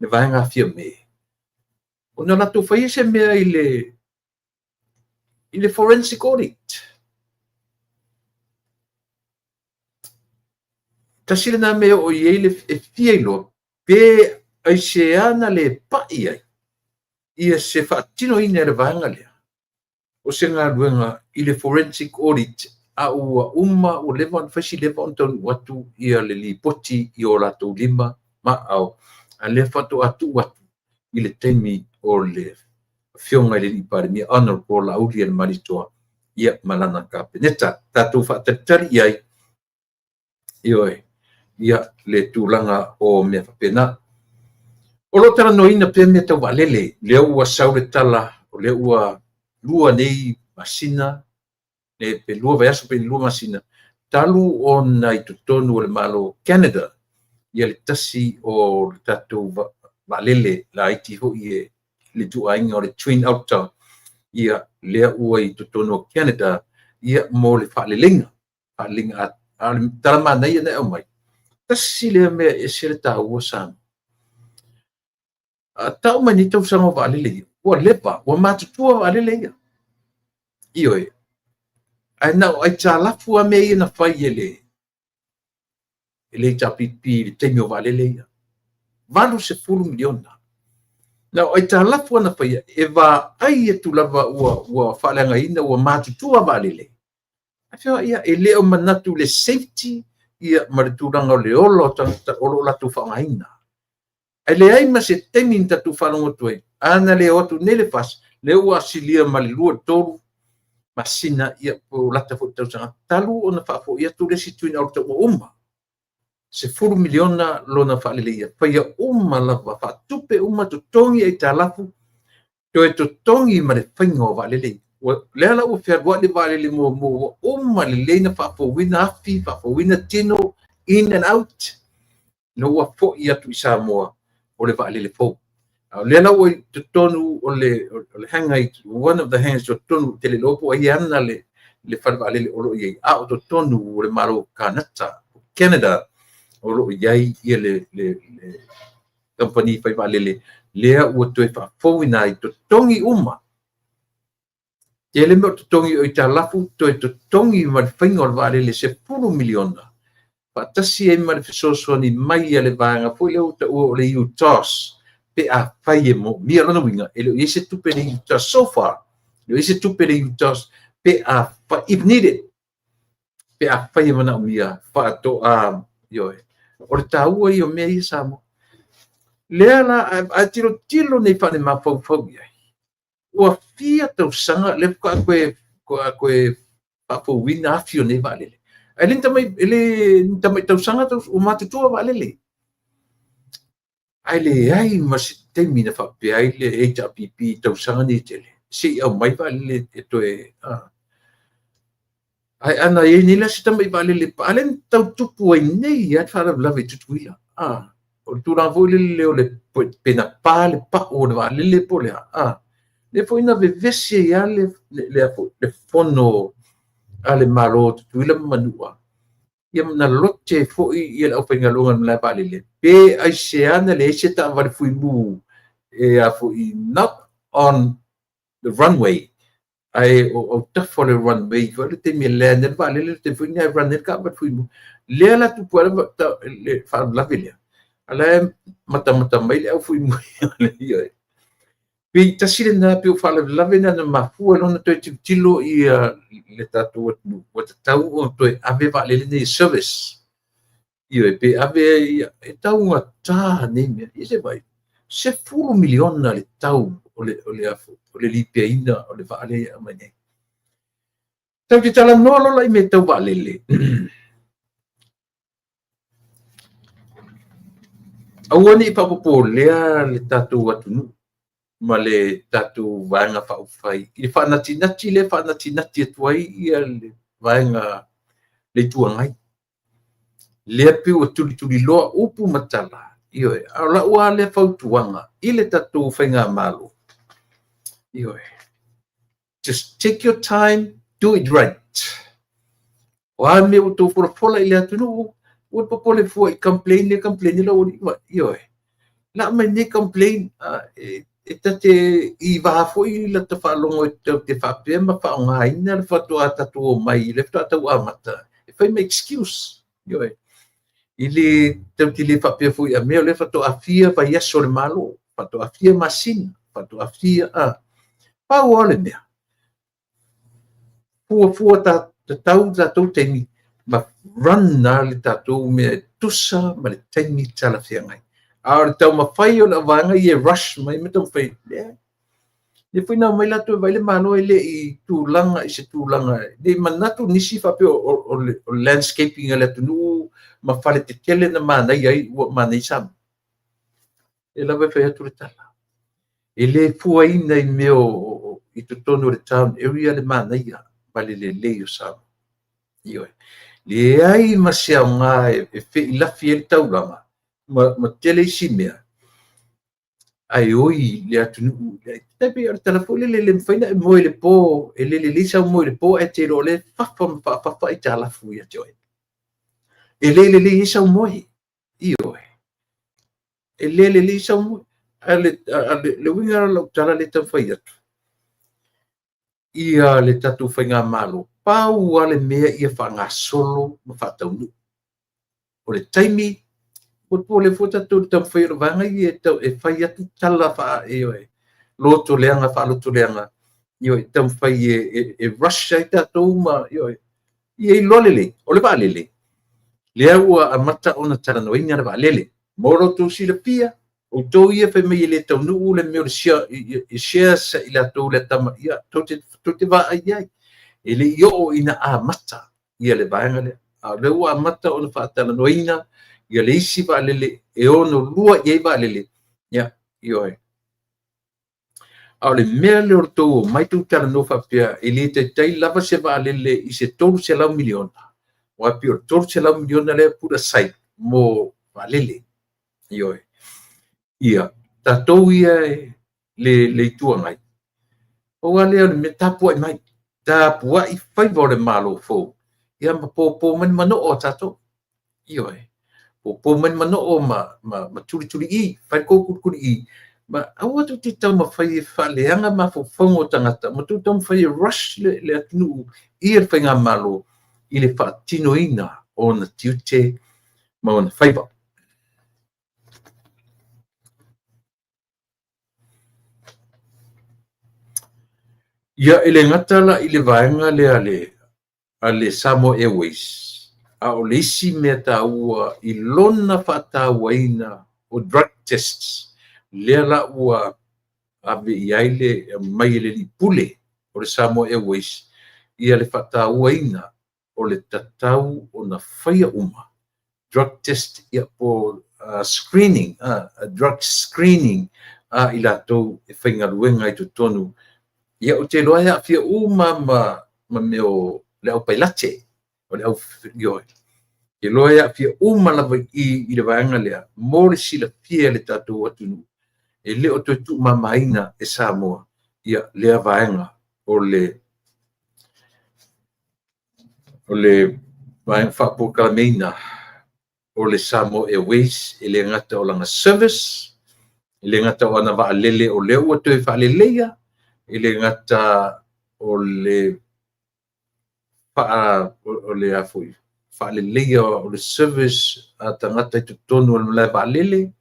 Speaker 1: le vaega a Fiame, ona latou faia se mea i le forensic audit. Tasi lena mea e oo i ai le e fia iloa pe aisea na le pai ai ia se faatinoina e le vaega lea o se galuega i le forensic audit, a ua uma, ua leva ona fai si leva ona taunuu atu ia le lipoti i o latou lima ma aao, a lea faatoa tuu atu i le taimi o le afioga i le alii Palemia Honorable Laaulialemalietoa, ia ma lana Kapeneta. Tatou faatalitali i ai, ioe, ia le tulaga o mea faapena. O lo o talanoaina pea mea tau vaalele, lea ua sau le tala, o lea ua 2 nei masina, pe 2 vaiaso pe 2 masina, talu ona i totonu o le Malo o Canada, ia le tasi o le tatou vaalele laiti foi e le ituaiga o le Twin Otter, ia lea ua i totonu o Canada, ia mo le faaleleiga, faaleleiga a o le tala manaia na aumai, tasi lea mea e ese le taua Samoa. A tau mai nei tausaga o vaalele ia, ua leva, ua matutua vaalele ia. Ioe, ae na o aitalafu lava mea ia na fai e le HRPP i le taimi o vaalele ia. $80 miliona. Na o aitalafu lava na faia, e vaai atu lava ua faaleagaina, ua matutua vaalele. Ae ia, e le o manatu i le safety ia ma le tulaga o le ola o tagata o lo o latou faaaogaina. Ae leai ma se taimi na tatou faalogo atu ai, a na le o atu nei le FAST, lea ua asilia ma le 2 3 masina, ia po o lata foi i le tausaga, talu ona faafoi atu le isi Twin Otter ua uma. $10 miliona lona faaleleia, faia uma lava, faatupe uma, totogi aitalafu, toe totogi ma le faiga o vaalele. Lea la ua fealuai le vaalele muamua, ua uma lelei na faafouina afi, faafouina tino, in and out, na ua foi atu i Samoa o le vaalele fou. A o lea la ua i totonu o le hangar, one of the hangars i totonu, ou te le iloa po o ai e ana le fale vaalele o lo o i ai, a o totonu o le Malo o Kanata, Canada, o lo o i ai le kamupani fai vaalele lea ua toe faafouina ai, totogi uma. Tele mea o totogi o aitalafu, toe totogi ma le faiga o le vaalele $10 miliona, faatasi ai ma le fesoasoani mai a le vaega foi lea ua taua o le UTOS, pe afai e moomia. Lona uiga, e le o i ai se tupe a le UTOS so far, e le o i ai se tupe a le UTOS pe afai, if needed, pe afai e manaomia faatoa, ioe. O le taua ia o mea ia Samoa. Lea la, a tilotilo nei faale-mafaufau i ai, ua fia tausaga lea faatoa toe faafouina afi o nei vaalele. Ae le ni tamai tausaga ua matutua vaalele. Ae leai ma se taimi na faapea ai le HRPP i tausaga nei e tele, se i aumai vaalele e toe... Ae ana i ai nei la se tamai vaalele, a lea na tau tupu ai nei lava le faalavelave i Tutuila. O le tulaga foi lele o le pe na pa le pau o le vaalele po o le a. Lea foi na vevesi ai lava le fono a le Malo o Tutuila ma Manua, ia na lote foi le aufaigaluega a le malae vaalele, pe aisea na leai se taavale fuimu e a foi, not on the runway, ae o autafa o le runway foi le taimi e land ai le vaalele, le taimi foi lena e run ai le taavale fuimu. Lea la tupu ai le faalavelave lea, a la e matamata mai le au fuimu. Pei tasi lena, pei o faalavelave na na mafua ai ona toe tilotilo ia le tatou atunuu, ua tatau ona toe ave vaalele nei e service. Ioe, pe ave e taugata nei mea. Ia se vaai, $10 miliona le tau o le lipeaina o le vaa lea e aumai nei. Tatou te talanoa loa la i mea tau vaalele. Aua ne i faapopolea le tatou atunuu ma le tatou vaega faaupufai i le faanatinati lea e faanatinati atu ai ia le vaega le Itu Agai. Lea pei ua tulituliloa upu ma tala. Ioe, a o lau lava lea fautuaga i le tatou faigamalo, ioe, just take your time, do it right. O a mea ua outou folafola i le atunuu, ua popole fua i complain le complain lau alii, ioe. La mai nei complain, e tate i va foi lata faalogo e tau te faapea ma faaaogaina le faatoa tatou omai, le faatoa tau amata, e fai ma excuse, ioe. I le tau te le faapea foi a mea o lea faatoa fia vaiaso o le Malo, faatoa fia masina, faatoa fia pau lava le mea. Fuafua tatau tatou taimi ma run na le tatou mea e tusa ma le taimi talafeagai. A o le taumafai o le vaega ia e rush mai ma taumafai, lea foi na omai latou e vaai le Malo e le i tulaga i se tulaga, le manatu nisi faapea o le landscaping a le atunuu ma fale tetele na manaia ai, ua manaia Samoa. E lava e fai atu le tala. E le fuaina i mea i totonu o le town area le manaia ma le lelei o Samoa. Ioe. Leai ma se aoga e feilafi ai le taulaga ma tele isi mea, ae oi le atunuu. E pei o le tala foi lele, le mafai ona e moe i le po, e le lelei sau moe i le po ae te iloa o lea e fafa ma faafafa aitalafu ia te oe. E le lelei ai sau moe. Ioe. E le lelei sau moe. A le uiga la lau tala lea e taumafai atu, ia le tatou faigamalo, pau lava le mea ia faagasolo ma faataunuu. O le taimi, ua le fua tatou i le taumafai o le vaega ia e fai atu tala lotoleaga faalotoleaga, ioe, taumafai e rush ai tatou ma, ioe, ia iloa lelei, o le vaalele, lea ua amata ona talanoaina le vaalele. Mo lo outou silafia, outou ia fai mai e le taunuu le mea o le shares i latou le tama, ia, tou te vaai i ai. E le i oo ina amata ia le vaega lea. A o lea ua amata ona faatalanoaina ia le isi vaalele e 62 i ai vaalele, ia, ioe. A o le mea lea o le tou omai tou talanoa faapea, e le taitai lava se vaalele i se $300 miliona. Aua pei o le $300 miliona lea put aside mo vaalele. Ioe. Ia, Tatou ia le Itu Agai, pau lava lea o le mea, tapuai mai, tapuai faiva o le Malo fou, ia ma popo mai le manoo a tatou. Ioe. Popo mai le manoo ma tulituliī, fai le tou tulituliī, ma aua tou te taumafai e faaleaga mafaufauga o tagata, ma tou taumafai e rush le atunuu i le faigamalo i le faatinoina o ona tiute ma ona faiva. Ia, e le gata la i le vaega lea a le Samoa Airways, a o le isi mea taua i lona faatauaina o drug tests, lea la ua ave i ai le aumai e le alii pule o le Samoa Airways ia le faatauaina o le tatau ona faia uma drug test, ia po screening, drug screening a i latou e faigaluega i totonu. Ia, ou te iloa e aafia uma ma mea o le aupailate, o le au, ioe, e iloa e aafia uma lava i i le vaega lea mo le silafia e le tatou atunuu, e le o toe tuumamaina e Samoa ia lea vaega o le vaega faapolokalameina o le Samoa Airways, e le gata o lana service, e le gata o ana vaalele o lea ua toe faaleleia, e le gata o le faaleleia o le service a tagata i totonu o le malae vaalele,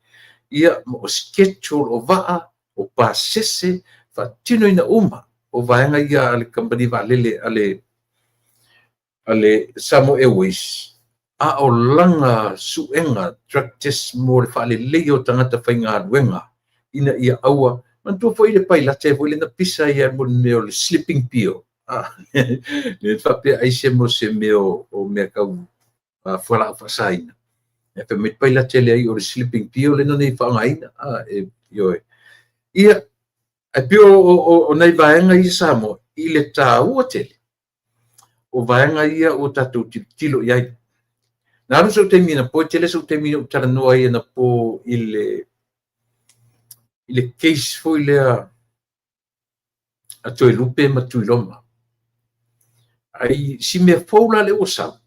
Speaker 1: ia ma o schedule o vaa, o pasese, faatinoina uma o vaega ia a le kamupani vaalele a le Samoa Airways, a o lana suega drug test mo le faaleleia o tagata faigaluega ina ia aua. Manatua foi le pailate foi lea na pisa ai mo le mea o le sleeping pill, le faapea ai se mo se mea o mea tau fualaau faasaina. E fai mai le pailate leai o le sleeping pill lea na ia faaaogaina. Ioe. Ia, ae pei o nai vaega ia Samoa i le taua tele o vaega ia ua tatou tilotilo i ai. Na alu sou taimi anapo, e tele sou taimi na ou talanoa ai anapo i le case foi lea a Toelupe ma Tuiloma. Ai si mea fou la lea ua sau,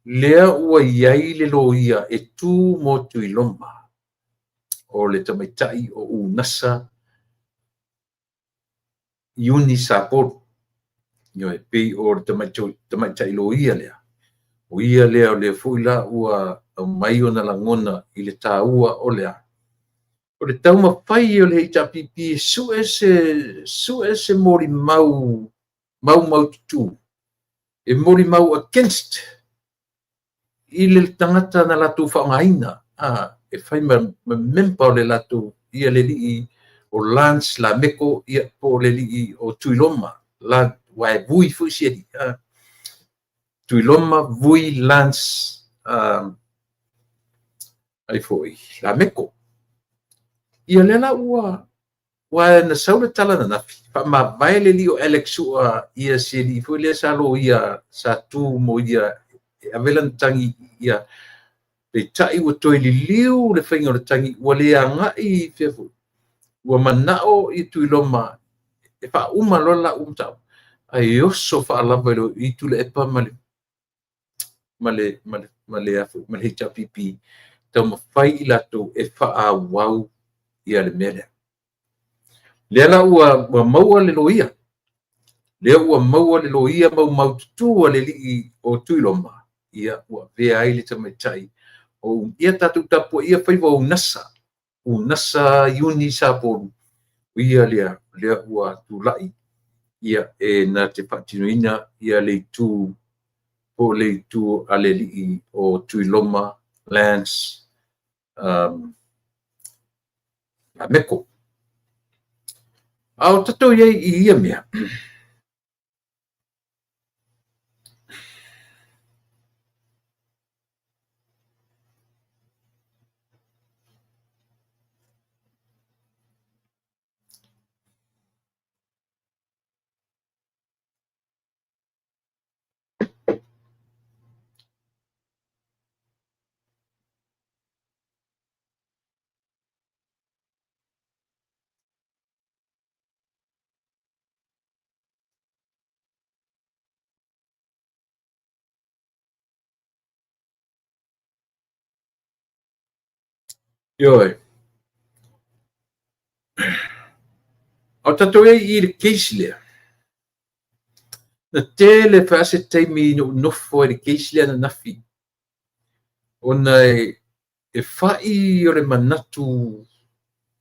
Speaker 1: lea ua i ai le loia e tu mo Tuiloma, o le tamaitai o Unasa Iuni Sapolu. Ioe, pei o le tamaitai loia lea, o ia lea o lea foi la ua aumai ona lagona i le taua o le a? O le taumafai o le HRPP e sue se molimau maumaututu e molimau against i le tagata na latou faaaogaina e fai ma member o le latou, ia le alii o Lance Lameko, ia po o le alii o Tuiloma, aua e Vui foi si alii. Tuiloma Vui Lance ai foi Lameko. Ia lea la ua na sau le tala ananafi, faamavae le alii o Alex Sua ia si alii foi lea sa loia, sa tu mo ia e ave lana tagi ia, peitai ua toe liliu le faiga o le tagi, ua le agai fea foi, ua manao i Tuiloma e faauma loa le laua mataupu, ae oso faalava i Tuilaepa ma le HRPP, taumafai i latou e faaauau ia le mea lea. Lea la ua maua le loia, lea ua maua le loia maumaututu a le alii o Tuiloma, ia ua avea ai le tamaitai o ia tatou tapuaia faiva o Unasa, Unasa Iuni Sapolu, o ia lea lea ua tulai ia e na te faatinoina ia le itu po o le itu a le alii o Tuiloma Lance Lameko. A o tatou i ai i ia mea, Ioe. A o tatou i ai i le case lea, na tele foi lava se taimi na ou nofo ai i le case lea ananafi, ona e fai o le manatu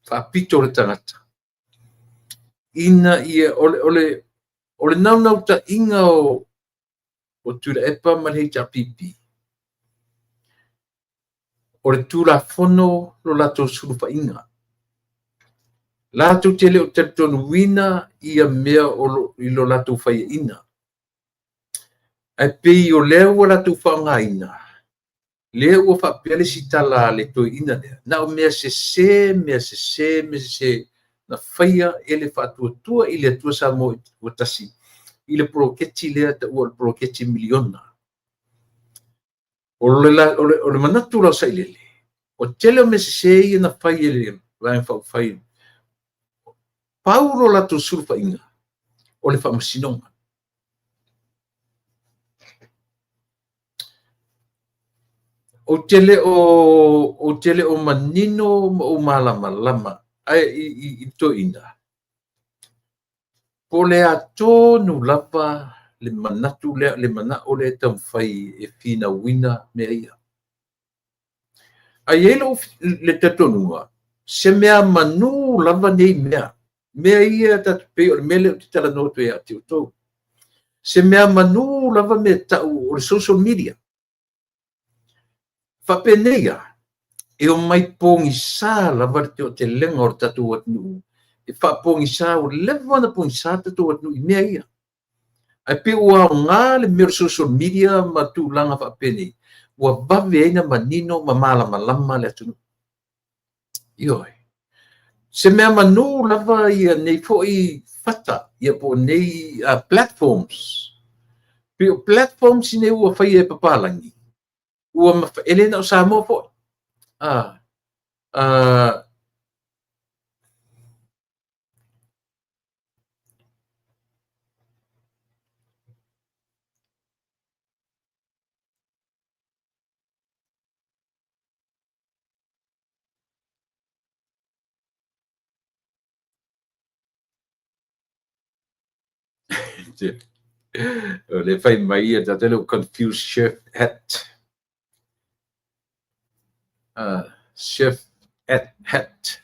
Speaker 1: faapito o le tagata, ina ia, o le naunautaiga o Tuilaepa ma le HRPP, o le Tulafono lo latou sulufaiga. Latou te le o talitonuina ia mea o lo, i lo latou faiaina. Ae pei o lea ua latou faaaogaina, lea ua faapea le isi tala a le toeaina lea, na o mea sese, mea sese, mea sese na faia e le Faatuatua i le Atua Samoa ua Tasi i le poloketi lea taua o le poloketi miliona. O le manatu la o Sailele, o le tele o mea sese ia na fai e le Vaega Faaupufai, pau lo latou sulufaiga o le faamasinoga. Ou te le o, ou te le o manino ma ou malamalama ae i toeaiina, po o le a tonu lava le manatu lea, le manao lea e taumafai e finauina mea ia. Ae i ai lou le talitonuga, se mea manu lava nei mea, mea ia tatou pei o le mea lea ou te talanoa atu ai ia te outou. Se mea manu lava mea tau o le social media. Faapenei lava, e omai pogisa lava le toatelega o le tatou atunuu e faapogisa, ua leva ona pogisa le tatou atunuu i mea ia. Ae pei ua aoga le mea o le social media ma tulaga faapenei, ua vave ai ona manino ma malamalama le atunuu. Ioe. Se mea manu lava ia nei foi fata, ia po o nei platforms. Pei o platforms nei ua faia e papalagi, ua e le na o Samoa foi. O le fai mai ia tagata lea ua confuse chef hat. Chef at hat.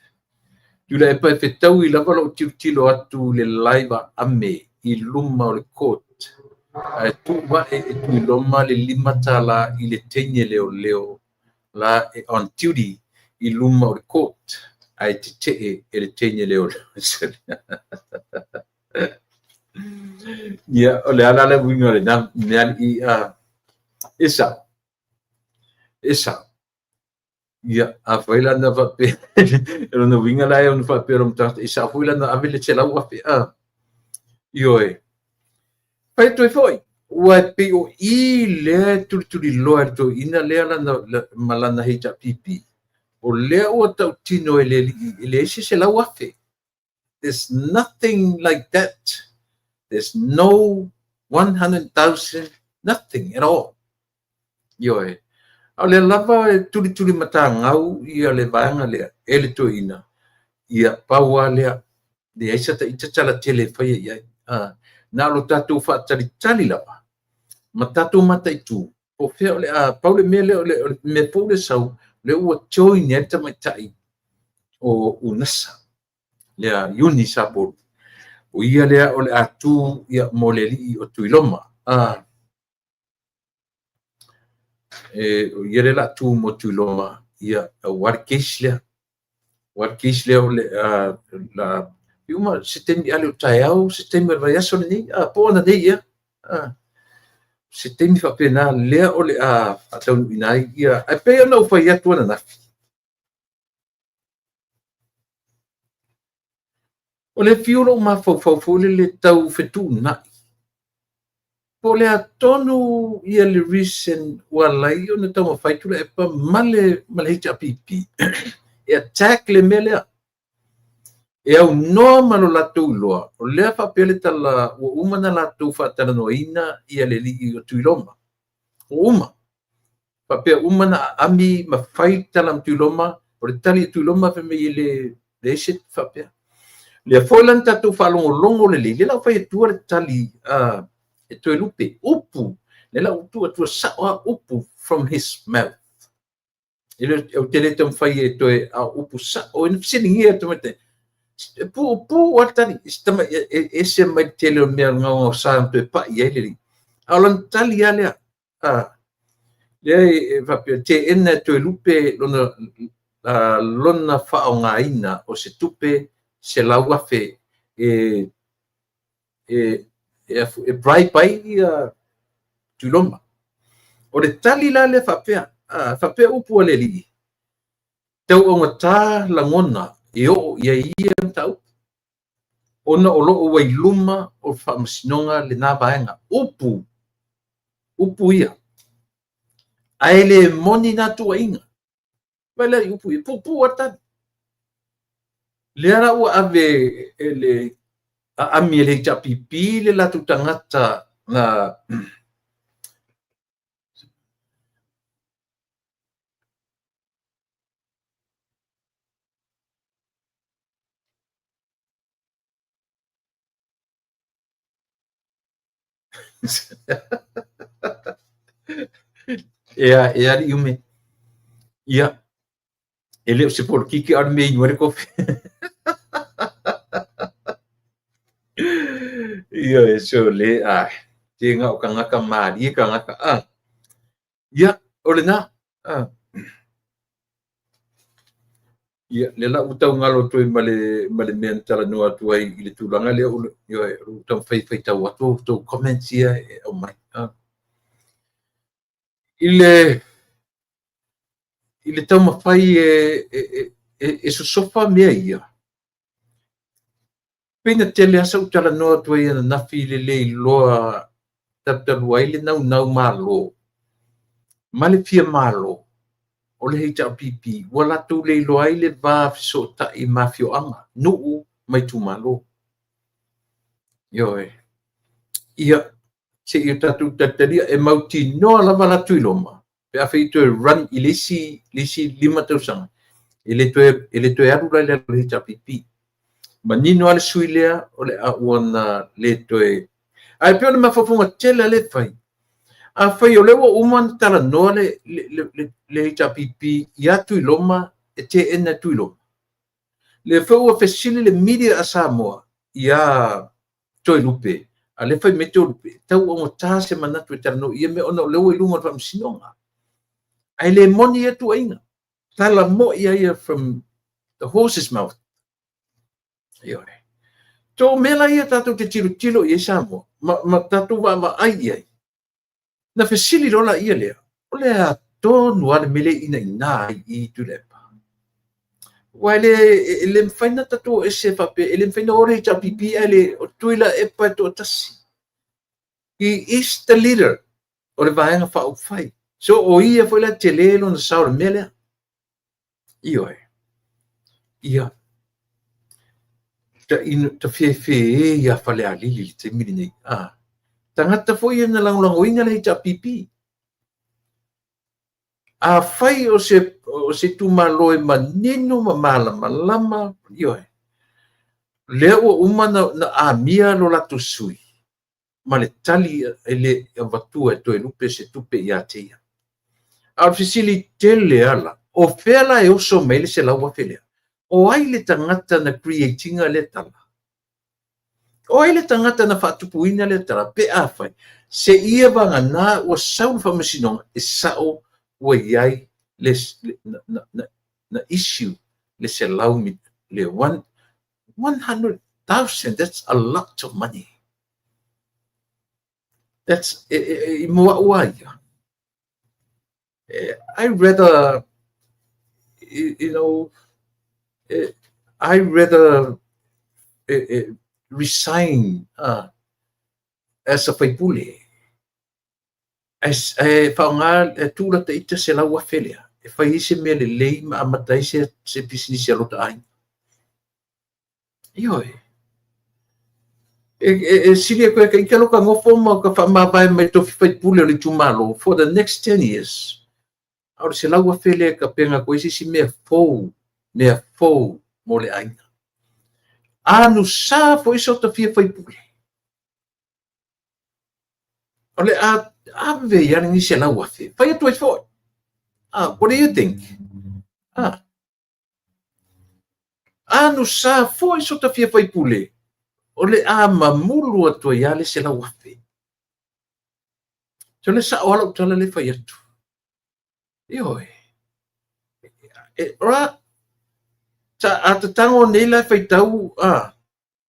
Speaker 1: Tuilaepa e fetaui lava lou tilotilo atu i le live a Ame i luma o le court ae tuu ae e Tuiloma le $5 i le teine leoleo la e on duty i luma o le court ae tetee e le teine leoleo. Ia, o le a la le uiga o lena mea alii e sao. E sao. Ia, afai la na faapea, o lona uiga la e ono faapea lona tagata, e sao foi la na ave le 100,000. Ioe. Fai atu ai foi, ua e pei o i lea e tulituliloa e le toeaina lea lana, ma lana HRPP, o lea ua tautino e le alii e leai se 100,000. There's nothing like that. There's no 100,000, nothing at all. Ioe. A o lea lava e tulitulimatagau ia le vaega lea e le toeaina, ia pau lava lea, leai sa ita tala tele e faia i ai. Na o lo tatou faatalitali lava ma tatou mataitu po o fea o le a pau le mea lea, o le mea fou lea e sau, lea ua join ai le tamaitai o Unasa, lea Iuni Sapolu. O ia lea o le a tu ia mo le alii o Tuiloma. E, o ia lea o le a tu mo Tuiloma, ia, aua le case lea. Aua le case lea o le a, la, i uma se taimi ale o taeao, se taimi o le vaiaso lenei, po o ananei ea. Se taimi faapena lea o le a faataunuuina ai ia, ae pei ona ou fai atu ananafi, O le fiu o lou mafaufau foi lele tau fetuunai, po o le a tonu ia le reason ua ala ai ona taumafai Tuilaepa ma le ma le HRPP e attack le mea lea. E aunoa ma lo latou iloa, o lea faapea le tala ua uma ona latou faatalanoaina ia le alii o Tuiloma. Ua uma. Faapea uma ona aami ma fai le tala ma Tuiloma. O le tali a Tuiloma fai mai e le leai se faapea. Lea foi la na tatou faalogologo lelei, lea la ua fai atua le tali e Toelupe, upu, lea la ua tuu atua sao lava upu from his mouth. E le, ou te le taumafai e toe a o upu sao, e fesiligia e tamaitai. E puupuu lava le tali, e ese mai le tele o mea gaogaosa na toe pai i ai le alii. A o lana tali lava lea, lea e faapea, teena e Toelupe lona faaaogaina o se tupe 100,000 e bribe ai ia Tuiloma. O le tali la lea faapea, faapea upu a le alii, tau augata lagona e oo i ai ia mataupu, ona o lo o ua i luma o le faamasinoga lena vaega. Upu, upu ia. Ae le moni na tuuaiga. Vaai la i upu ia, puupuu lava le tali. Lea la ua ave e le aami e le HRPP le latou tagata na E alii ume. Ia, e le o se polokiki a o le mea e inu ai le kofi. Ioe, so le, ai, te na o tagata malie tagata, a. Ia, o lena, a. Ia, lea la ua tau galo atu ai ma le, ma le mea na talanoa atu ai i le tulaga lea, ioe, o lo o taumafai e faitau atu a outou comments ia e aumai. A. I le taumafai e sosofa mea ia, pei na tele lava sau talanoa atu ai ananafi i le le iloa talutalu ai le naunau malo ma le fia malo o le HRPP, ua latou le iloa ai le va fesootai ma afioaga, nuu ma itumalo. Ioe. Ia, se i o tatou talitalia, e mautinoa lava la Tuiloma, pe afai e toe run i le isi 5 tausaga, e le toe alu la i lalo o le HRPP. Manino lava le sui lea, o le a ua na le toe. Ae pei o le mafaufauga tele lea e fai, afai o lea ua uma ona talanoa le HRPP ia Tuiloma e teena e Tuiloma, lea foi ua fesili le media a Samoa ia Toelupe, a lea fai mai Toelupe, tau augata se manatu e talanoa i ia mea ona o lea ua i luga o le faamasinoga. Ae le moni ia tuuaiga. Tala moi lava ia from the horse's mouth. Ioe. So o mea la ia tatou te tilotilo i ai Samoa, ma tatou vaavaai i ai. Na fesili loa laia lea, o le a tonu lava le mea lea e inaina ai i Tuilaepa? Aua e le mafai ona tatou o ese faapea, e le mafai ona o le HRPP ae le o Tuilaepa e toatasi. He is the leader o le Vaega Faaupufai. So o ia foi la e tele lona sao i le mea lea. Ioe. Ia. Ta fefe ia Falealili i le taimi lenei. Ah. Tagata foi ia na lagolagoina le HRPP. Afai o se itumalo e manino ma malamalama, ioe, lea ua uma na amia lo latou sui ma le tali e le avatua e Toelupe se tupe ia te ia. A o le fesili tele lava la, o fea la e oso mai ai le 100,000 lea? O ai le tagata na create ina lea tala? O ai le tagata na faatupuina lea tala? Pe afai, seia vagana ua sau le faamasinoga e sao ua i ai le, na issue le selau, le 100,000, that's a lot of money. That's, i mo au a ia. I rather, you know, I rather resign as a faipule. E faaaoga, e tuu lata ita 100,000 lea, e fai ai se mea lelei ma amata ai se pisinisi a lota aiga. Ioe. E sili atu ia ita lota nofo ma ka faamavae mai tofi faipule o le itumalo for the next 10 years. A o le $100,000 lea e tapena atu ai se isi mea fou, mea fou mo le aiga. Anusa foi so ta fia faipule, o le a ave i ai lenei $100,000. Fai atu ai foi. What do you think? Anusa foi so ta fia faipule, o le a mamulu atu ai le $100,000. So le sao ala tala le fai atu. Ioe. E ora sa a tatango nei la faitau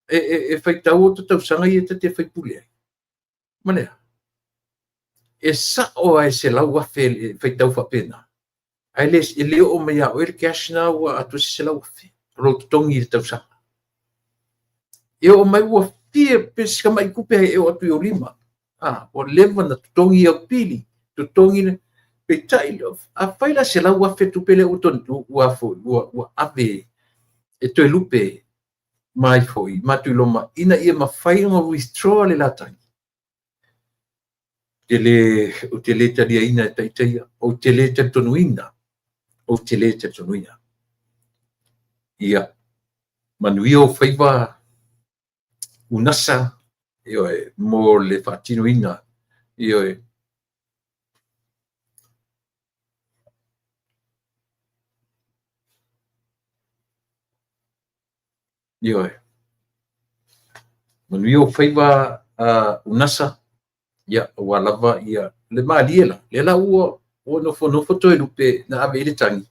Speaker 1: e faitau o te tausaga ia te te faipule ai. Ma lea. E sao ai $100,000 e faitau faapena. Ai le e le o mai a oe le cash na ua atu se $100,000. O lo totogi i le tausaga. E o mai ua fia pe se mai tupe e o atu i o lima. Ua leva na totogi au pili, totogi le peitai, a fai la $100,000 tupe le ua ua foi, ua ave e toe lupe mai foi, ma tuiloma, ina ia mafai ona withdraw le latagi. O te le taliaina e taitaia, o te le talitonuina, o te le talitonuina. Ia, manuia o faiva unasa, ioe, mo le faatinoina, ioe. Ioe. Manuia o faiva unasa, ia, ua lava, ia, le malie la, le la ua nofo toe lupe na ave i le tangi.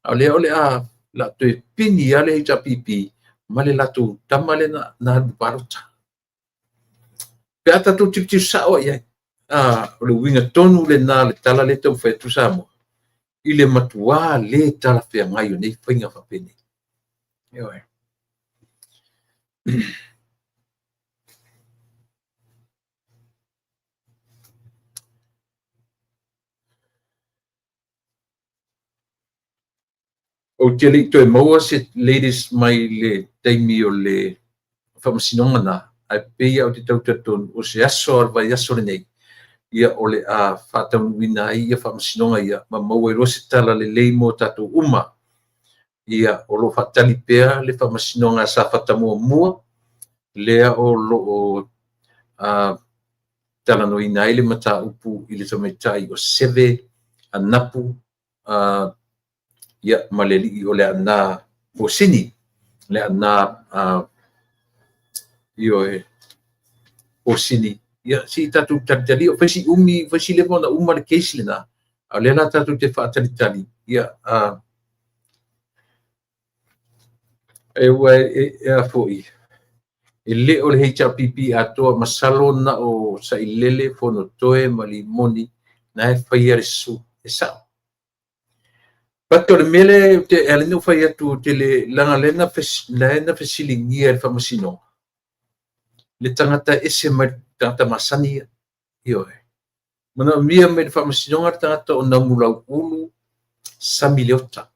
Speaker 1: A o lea o le a la toe pini ale HRPP ma le latou tama le na alu palota. Pe a tatou tilotilo sao i ai. O le uiga tonu le na le tala le taumafai atu Samoa, i le matua le talafeagai o nei faiga faapenei. Ioe. Ou te le i toe maua se latest mai le taimi o le faamasinoga na, ae pei au te tau talitonu o se aso o le vaiaso lenei, ia o le a faataunuuina ai ia faamasinoga ia, ma maua ai loa se tala lelei mo tatou uma. Ia o lo o faatali pea le faamasinoga a Safata muamua, lea o lo o talanoaina ai le mataupu i le tamaitai o Seve Anapu, ia, ma le alii o le Aana Posini, le Aana ioe, Posini. Ia, si tatou talitali, o faisi umi, faisi leva ona uma le case lena, a o lea la tatou te faatalitali, ia, e ua e a foi, e le o le HRPP atoa, masalo na o Sailele, Fonotoe, ma Limoni, na e faia le su, e sao. But o le mea le te ale no fai atu te le langa le na na fesiligia le faamasinoga. Le tagata ese mai tagata masani ia. Ioe. Manaomia mai le faamasinoga le tagata o Namulau Ulu Sami Leota.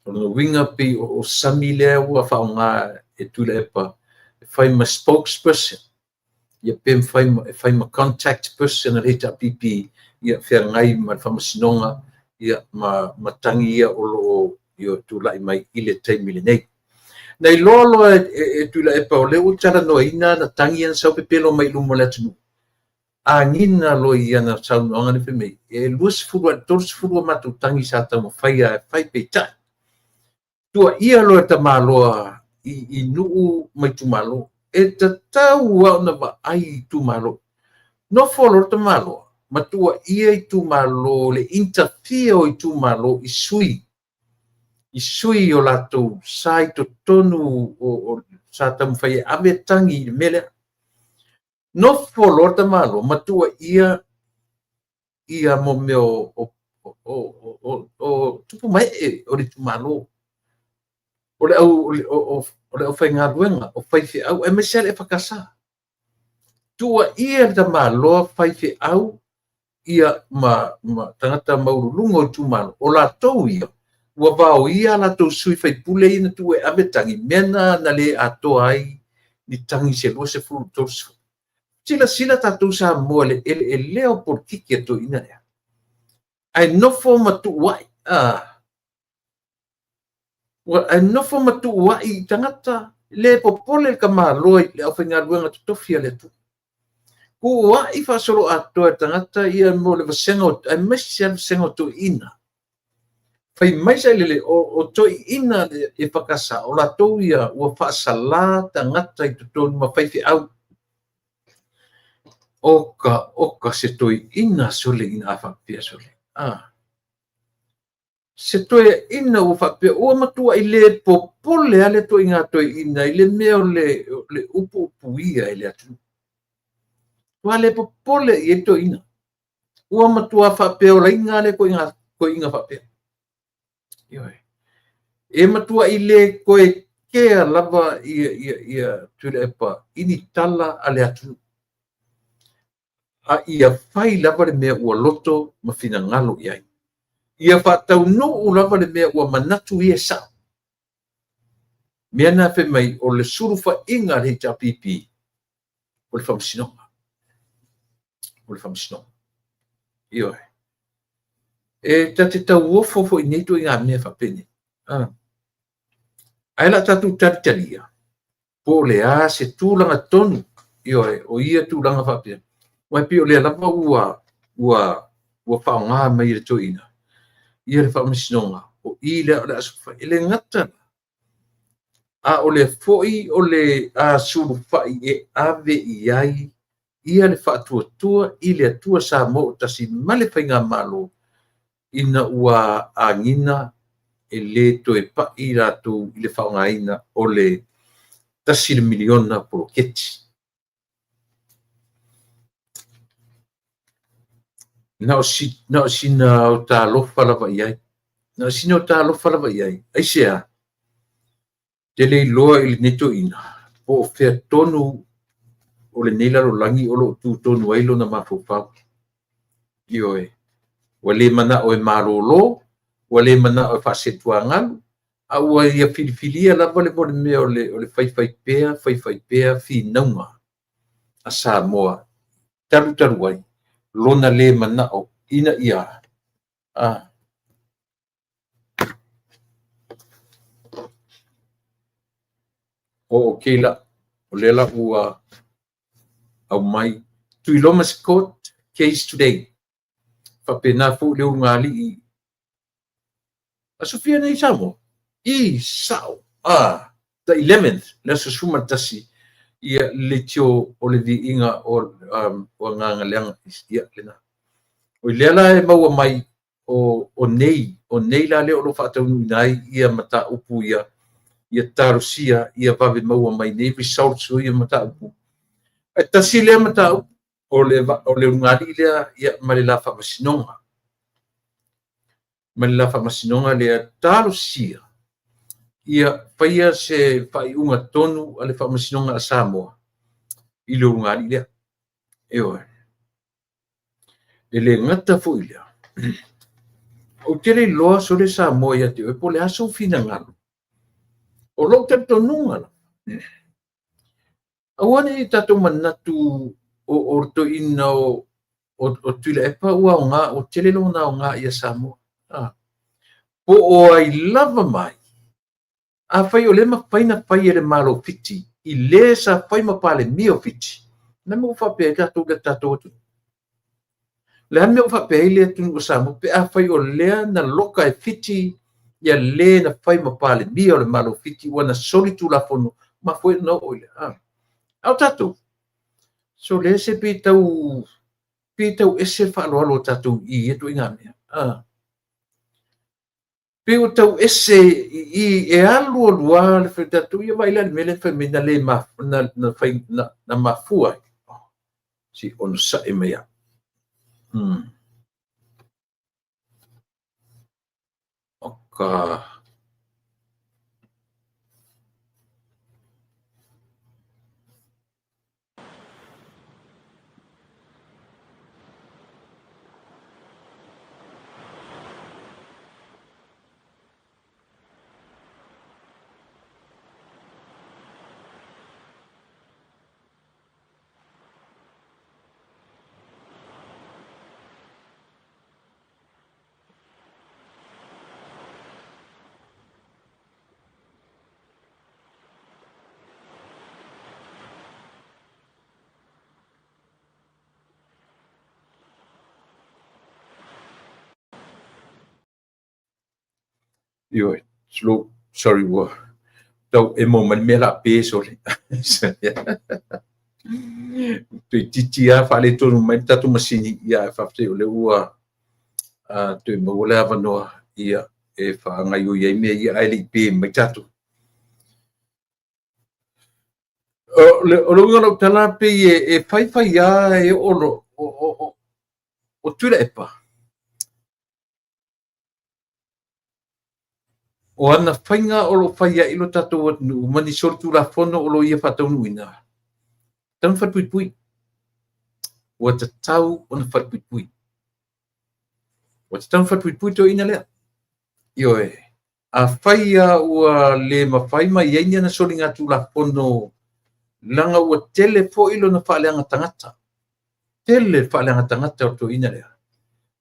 Speaker 1: O lona uiga pei o Sami lea ua faaaoga e Tuilaepa e fai ma spokesperson. Ia pe fai ma contact person a le HRPP, ia feagai ma le faamasinoga, ia ma tangi ia o lo o ia tulai mai i le taimi lenei. Na iloa loa e Tuilaepa o lea ua talanoaina na tangi ia na sau pepelo mai luma o le atunuu. Agina loa ia na saunoaga le fai mai, e 20 a i le 30 a matou tangi sa taumafaia e fai peitai. Tuaia loa e tamaloa i nuu ma itumalo. E tatau lava ona vaai i itumalo. Nofo loa le tamaloa, ma tuaia itumalo, le interfere o itumalo i sui. I sui o latou sa i totonu o sa taumafai e ave tangi i le mea lea. Nofo loa le tamaloa, ma tuaia ia mo mea o tupu mae o le itumalo. O le au faigaluega, o faifeau, aemaise lava le EFKS. Tuaia le tamaloa faifeau ia ma tagata maualuluga o itumalo, o latou ia, ua vaoia a latou sui faipule ia na tuu e ave tangi, mea na le atoa ai ni tangi se 20, 30. Silasila tatou Samoa le eleelea o polokiki a toeaiina lea. Ae nofo ma tuuai, ae nofo ma tuuai i tagata, le popole le tamaloa i le aufaigaluega totofi a le Atua. Tuuai faasoloatoa e tagata ia mo le vasega, aemaise le vasega o toeaiina. Fai mai sailele o toeaiina e EFKS, o latou ia ua faasala tagata i totonu ma faifeau. Oka, oka, se toeaina sole ina a faapea sole. Se toeaina ua faapea, ua matuai le popole a le toeaiina toeaina i le mea o le upuupuia e le atunuu. Ua le popole i ai toeaina. Ua matua faapea olaina le toeaina faapea. Ioe. E matuai le toe kea lava ia Tuilaepa i ni tala a le atunuu. A ia fai lava le mea ua loto ma finagalo i ai. Ia faataunuu lava le mea ua manatu ia e sao. Mea na fai mai o le sulufaiga a le HRPP o le faamasinoga. O le faamasinoga. Ioe. E ta te tauofo foi nei ituaiga mea faapenei. Ae la tatou talitalia po o le a se tulaga tonu, ioe, o ia tulaga faapea. Aua e pei o lea lava ua faaaoga mai e le toeaina ia le faamasinoga, o i lea o le a sulufai. E le gata, a o lea foi o le a sulufai e ave i ai ia le faatuatua i le Atua Samoa ua tasi ma le faigamalo, ina ua agiga e le toe pai latou i le faaaogaina o le $1 miliona poloketi. Na o sina o talofa lava i ai. Na o sina o talofa lava i ai. Aisea? Te le iloa i lenei toeaina po o fea tonu o lenei lalolagi o lo o tu tonu ai lona mafaufau. Ioe. Ua le manao e malolo, ua le manao e faasetuagalu, a ua ia filifilia lava le mea o le faifaipea, faifaipea finauga a Samoa talu talu ai lona le manao ina ia o okay la, o lea la ua aumai Tuiloma's court case today. Faapena foi le ulugalii aso fia nei Samoa? I sao, the 11th, le aso 11, ia le leitio o le viiga o agaga leaga, ia lena. O i lea la e maua mai o nei la lea o lo o faataunuuina ai ia mataupu ia, ia talosia, ia vave maua mai nei results o ia mataupu. E tasi lea mataupu o le ulugalii lea, ia, ma le la faamasinoga. Ma le la faamasinoga lea talosia ia faia se faaiuga tonu a le faamasinoga a Samoa i le ulugalii lea. Ioe. E le gata foi lea. Ou te le iloa sole Samoa ia te oe po o le a sou finagalo. O lou talitonuga la, aua ne i tatou manatu o le toeaina o Tuilaepa ua aoga, ua tele lona aoga ia Samoa. Po o ai lava mai, afai o lea mafai na fai e le Malo Fiti, i le sa fai ma Palemia o Fiti, le mea ua faapea ai tatou le tatou atunuu. Le a le mea ua faapea ai le atunuu o Samoa, pe afai o lea na loka e Fiti ia le na fai ma Palemia o le Malo Fiti, ua na soli Tulafono, ma foi na oo i le. A o tatou, so le se pe tau ese le faaaloalo o tatou i ia ituaiga mea. Pe ua tau ese i e alu alua le fai tatou ia vai le mea le fai mai na le na fai na mafua ai. Si ono sae mai au. Oka. Ioe, slow, sorry, ua tau emo mai le mea la pe sole. Toeitiiti lava faaletonu mai le tatou masini, ia ae faafetai o lea ua toe maua le avanoa ia e faagaoioi ai mea ia ae le i pe mai tatou. O le uiga o lau tala pei e faifai lava e oo o Tuilaepa, o ana faiga o lo o fai ai lo tatou atunuu ma ni solitulafono o lo o ia faataunuuina, tatau ona falepuipui. Ua tatau ona falepuipui. Ua tatau ona falepuipui toeaina lea. Ioe. Afai lava ua le mafai ma i ai ni ana soligatulafono, leaga ua tele foi lona faaleaga tagata. Tele le faaleaga tagata o le toeaina lea,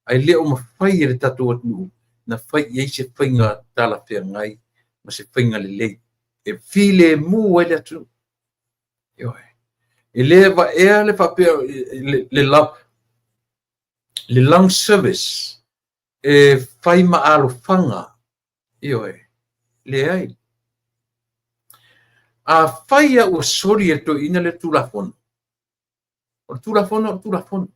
Speaker 1: ae le o mafai e le tatou atunuu na fai i ai se faiga talafeagai ma se faiga lelei e filemu ai le atunuu. Ioe. E le vaea le faapea le long service e fai ma alofaga. Ioe. Leai. Afai lava ua soli e le toeaina le Tulafono, o le Tulafono o le Tulafono.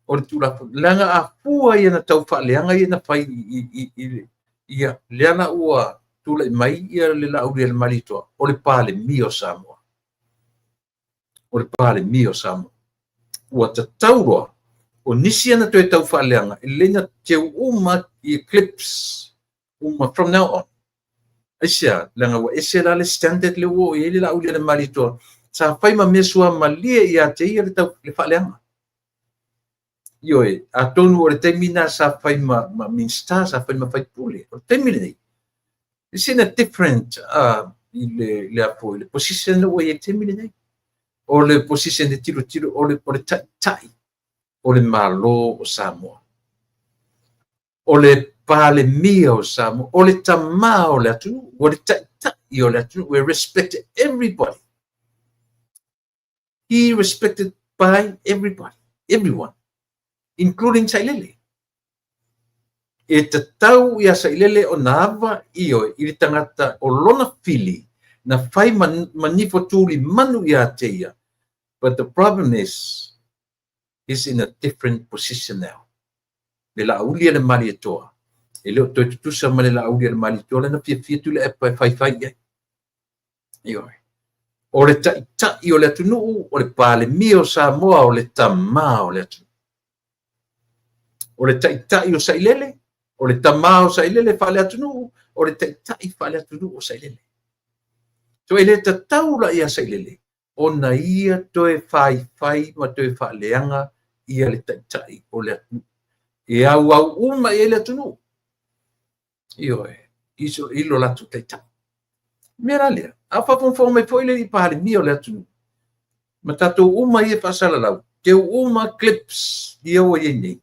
Speaker 1: O le Tulafono. Leaga a fua i ana tau faaleaga ia na fai i ia, lea la ua tulai mai ia le Laaulialemalietoa, o le Palemia o Samoa. O le Palemia o Samoa. Ua tatau loa o nisi ana toe tau faaleaga, e lelei na teu uma i clips uma from now on. Aisea? Leaga ua ese la le standard lea ua oo i ai le Laaulialemalietoa, sa fai ma mea suamalie ia te ia le tau le faaleaga. Ioe, atonu o le taimi lena sa fai ma Minisita, sa fai ma faipule. O le taimi lenei, it's in a different i le a foi, le position lea ua i ai i le taimi lenei. O le position e tilotilo, o le taitai o le Malo o Samoa. O le Palemia o Samoa, o le tamā o le atunuu, o le taitai o le atunuu. We respect everybody. He respected by everybody, everyone, including Sailele. E tatau ia Sailele ona ava ioe i le tagata o lona fili na fai ma nifo tulimanu ia te ia. But the problem is, he's in a different position now. Le Laaulialemalietoa, e le o toe tutusa ma le Laaulialemalietoa lea na fiafia Tuilaepa e faifai i ai. Ioe. O le taitai o le atunuu, o le Palemia o Samoa, o le tamā o le atunuu. O le taitai o Sailele, o le tamā o Sailele faale-atunuu, o le taitai faale-atunuu o Sailele. So e le tatau la ia Sailele ona ia toe faifai ma toe faaleaga ia le taitai o le atunuu. E auau uma i ai le atunuu. Ioe, i lo latou taitai. Mea la lea, a faafogafoga mai foi le Palemia o le atunuu, ma tatou uma ia faasalalau, teu uma clips ia ua i ai nei,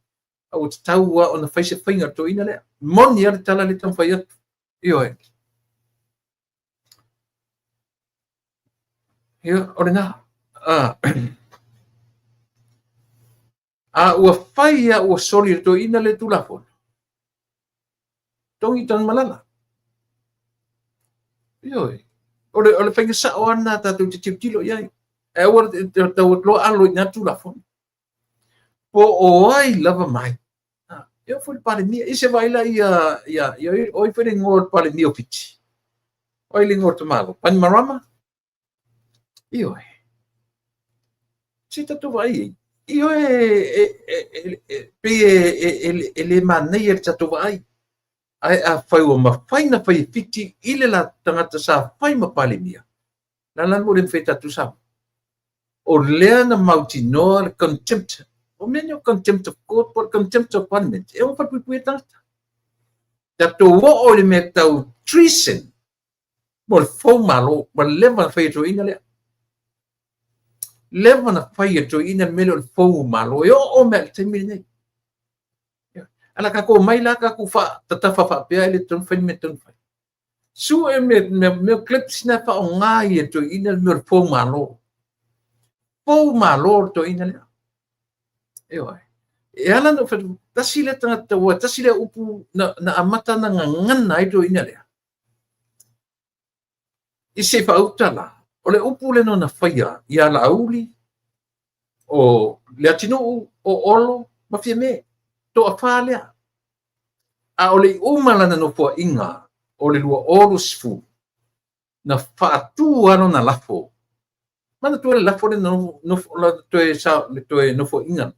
Speaker 1: a ua tatau lava ona fai se faiga toeaina lea. Moni lava le tala lea taumafai atu. Ioe. Ia, o lena. A ua fai a ua soli le toeaina le Tulafono, togi Tanumalala. Ioe. O le faiga sao lava lena tatou te tilotilo i ai. Ae aua le tau atu loa alo i na Tulafono. Po o ai lava mai. E oo foi le Palemia. I se vaai la ia, o ai foi le igoa o le Palemia o Fiti? O ai le igoa o le tamaloa? Bainimarama? Ioe. Se tatou vaai ai. Ioe, pei e le manaia le tatou vaai. Ae afai ua mafai na fai e Fiti i le la tagata sa fai ma Palemia, la la mo le mafai tatou Samoa. O lea na mautinoa le contempt. O mea nei o contempt of court po o le contempt of parliament. E ono falepuipui e tagata. Tatou oo i le mea tau treason mo le fou malo, ua leva na fai e toeaina lea. Leva na fai e toeaina le mea lea o le fou malo. E oo mai i le taimi lenei. Ala tatou mai la tatou tatafa faapea e le tatau ona fai le mea tatau ona fai. Sue mea clips na faaaoga i e toeaina le mea o le fou malo. Fou malo le toeaina lea. Ioe. E ala na Tasi lea tagata ua tasi lea upu na, na amata na gagana ai toeaina lea. I se faauta la, o le upu lena na faia ia Laauli, o Leatinuu, o Olo ma Fiame. Toafa lea. A o le i uma lana nofoaiga o le 2020, na faatu lava lona lafo. Manatua le lafo lea na nofo, la toe, sa, le toe nofoaiga.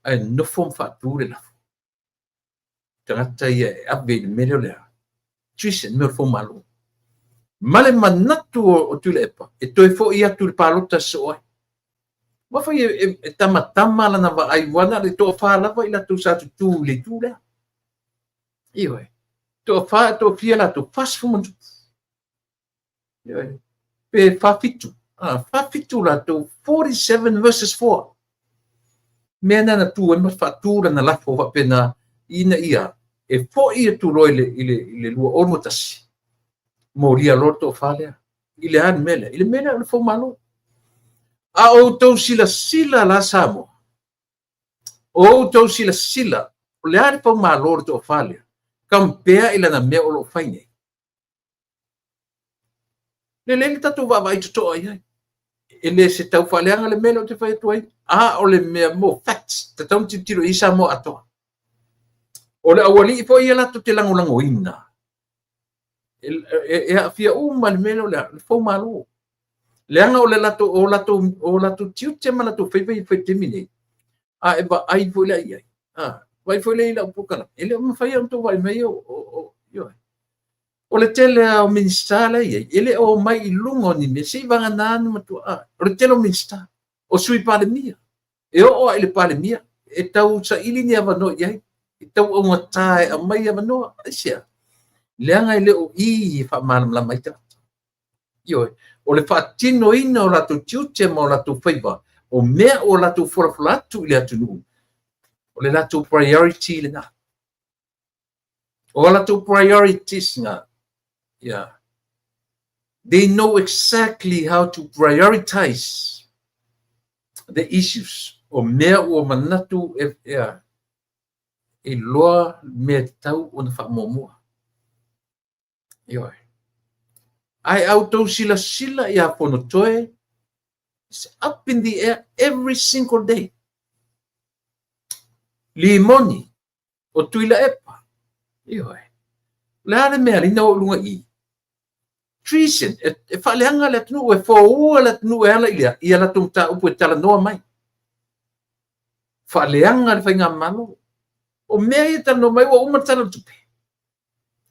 Speaker 1: Ae nofo ma faatu le lafo. Tagata ia e ave i le mea lea o le a? Treason, mea o le foumalo. Ma le manatu o Tuilaepa e toe foi atu i le palota sosoo ai. Ua fai e tamatama lana vaai ua na o le toafa lava i latou sa tutū i le itu lea. Ioe. Toafa, toafia latou, 40 ma Ioe. Pe 47. Ah, 47 latou, 47 versus 4. Mea na na tu ai ma faatu lana lafo faapena ina ia e foi atu loa i le, i le, i le 2021, molia loa le toafa lea. I le a le mea lea? I le mea lea o le foumalo. A outou silasila la Samoa, o outou silasila, o le a le foumalo o le toafa lea, compare i lana mea o lo o fai nei. Lelei le tatou vaavaai totoa i ai. E le se tau faaleaga le mea lea ou te fai atu ai, a o le mea mo facts, tatau ona tilotilo i ai Samoa atoa. O le aualii foi ia latou te lagolagoina, e aafia uma le mea lea o le foumalo. Leaga o le latou, o latou, o latou tiute ma latou faiva ia fai i le taimi nei, a e vaai foi la i ai, a, vaai foi lea i lau polokalame, e le o mafai ona outou vaai mai o, ioe. O le tele lava o Minisita la e i ai, e le o omai i luga o ni mea, se i vagana ni matua. O le tele o Minisita, o Sui Palemia, e oo lava i le Palemia, e tau saili ni avanoa i ai, e tau augata e aumai avanoa. Aisea? Leaga e le o i e faamalamalama ai tagata. Ioe, o le faatinoina o latou tiute ma o latou faiva, o mea ua latou folafola atu i le atunuu, o le latou priority lena. O a latou priorities na. Yeah. They know exactly how to prioritize the issues. O mea ua manatu e, yeah, e iloa mea tatau ona faamuamua. Ioe. Ae a outou silasila ia Fonotoe, it's up in the air every single day. Limoni, o Tuilaepa, ioe. O le a le mea alina o luga i? Treason, e faaleaga le atunuu, e foua le atunuu e ala i lea, ia latou mataupu e talanoa mai. Faaleaga le faigamalo. O mea ia e talanoa mai ua uma le Tala o le Tupe.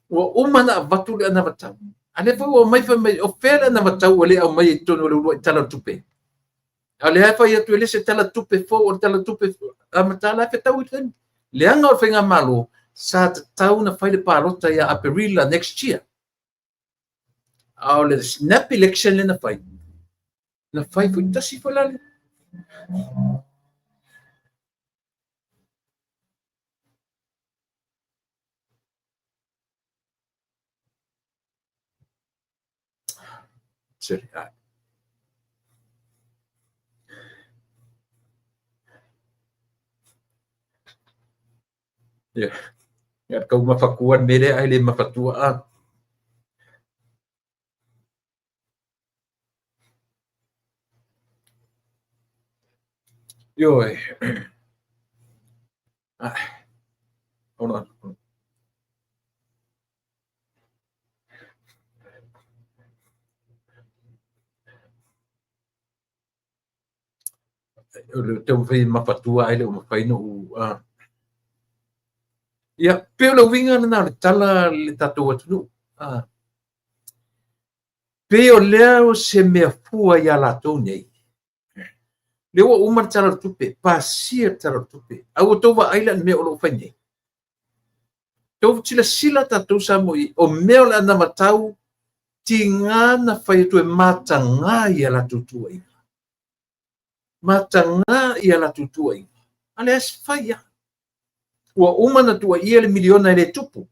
Speaker 1: Ua uma ona avatu le anavatau. A lea foi ua omai fai mai, o fea le anavatau ua le aumaia i totonu o le uluai Tala o le Tupe? A o lea e fai atu e le se Tala Tupe fou, o le Tala Tupe amata la e fetau i le taimi. Leaga o le faigamalo sa tatau ona fai le palota ia Aperila next year. A o le snap election lea na fai, na fai foi tasi foi la le Sorry. Yeah. Ia kau mafatua le mea lea ai le mafatua a. Ioe. Ah. Hold on. O le taumafai e mafatua ae le o mafai ona ou Ia, pei o le uiga lena o le tala le tatou atunuu. Pei o lea o se mea fua ia latou nei. Lea ua uma le Tala o le Tupe, pasia le Tala o le Tupe. A ua outou vaai la i le mea o lo o fai nei? Tou silasila tatou Samoa i o mea o le anavatau tiga na fai atu e mataga i a latou tuuaiga. Mataga i a latou tuuaiga. A lea se fai lava. Ua uma ona tuuaia le miliona e le tupu.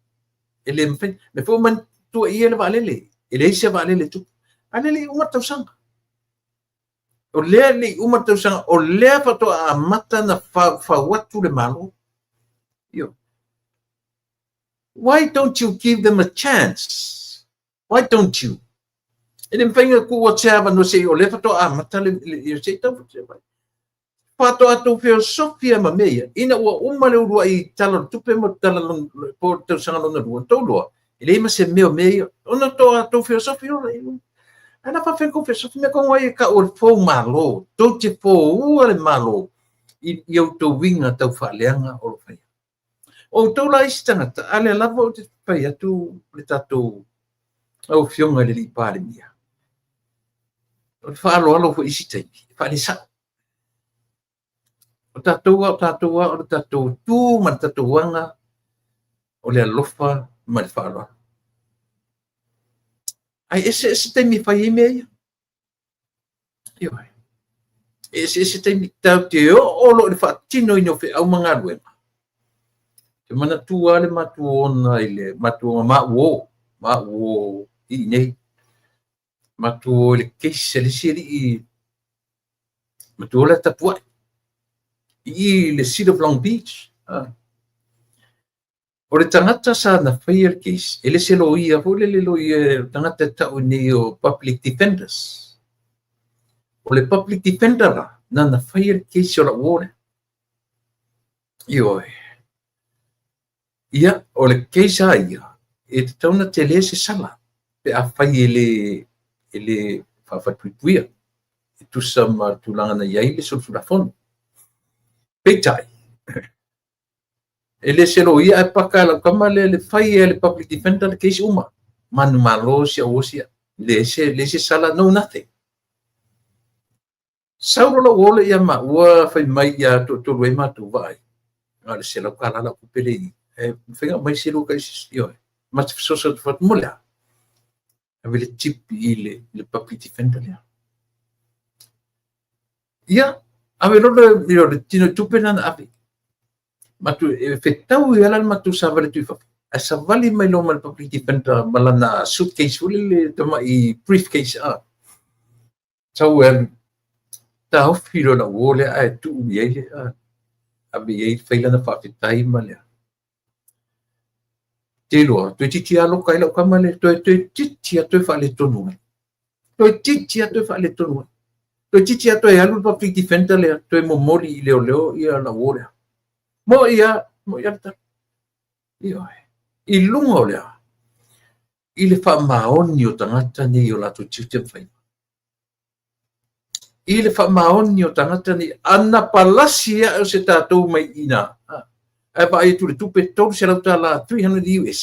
Speaker 1: E le mafai. Mea foi uma tuuaia le vaalele. E leai se vaalele e tupu. A lea le i uma le tausaga. O lea le i uma le tausaga, o lea faatoa amata na faufau atu le Malo. Ioe. Why don't you give them a chance? Why don't you? E le mafai ona tuu atu se avanoa se i o lea faatoa amata le, le, se i tau faatoa tou feosofi ma mea ia, ina ua uma le uluai Tala o le Tupe mo le tala po o le tausaga lona lua, tou iloa, e leai ma se mea o mea ia, ona tou feosofi loa lea. Ae na faafefea tou feosofi mea tonu ai e tau o le fou malo, tou te foua le Malo i outou uiga tau faaleaga o lo o faia. O outou la isi tagata, a lea lava ou te fai atu le tatou lau Afioga i le Alii Palemia, o le faaaloalo foi i isi taimi, e faalesa'o. O tatou lava, o tatou lava, o le tatou tu ma le tatou aga, o le alofa ma le faaaloalo. Ae ese ese taimi e fai ai mea ia. Ioe. E eseese taimi tatou te oo loa i le faatinoina o feau ma galuega. Te manatua lava le matuona i le matuona ma uo i nei. Matuo i le case a le isi alii matua la tapuai i le City of Long Beach. O le tagata sa na faia le case, e le se loia foi lele loia, o tagata e tau nei o public defenders. O le public defender la, na faia le case o lau uo lea. Ioe. Ia, o le case a ia, e tatau ona tele se sala, pe a fai e le faafatupui e tusa ma tulaga na i ai le solitulafono. Peitai, e le se loia ae paka lau tama le le fai e le public defender le case uma. Manumalo si au osi le se sala, no nothing. Sau lo lau ole ia ma ua fai mai ia to tolu ai matou vaai. Na le $100 lau tupe le i. E mafai mai se lu kai ioe. Ma te fesoasoani atu mo lea. Ave le tip i le public defender lea. Ia, ave lo le tino tupe na ave. Matu e fetau i ala le matou savali atu i fafo. Ae savali mai loa ma le public defender ma lana suitcase foi lele tamai briefcase a. Sau e alu taofi loa lau uo lea ae tuu i ai le ave i ai fai lana faafetai ma lea. Te iloa, toeitiiti lava loka ai lau tama lea, toeitiiti lava toe faaletonu ai. Toeitiiti lava toe faaletonu ai. Toeitiiti lava toe alu le public defender lea, toe momoli i leoleo ia lau uo lea. Mo ia, mo ia le tala. Ioe. I luga o lea, i le faamaoni o tagata nei o latou tiute ma faiva. I le faamaoni o tagata nei, ana palasi ae o se tatou mai ina, ae vaai atu le tupe $300, 300 US.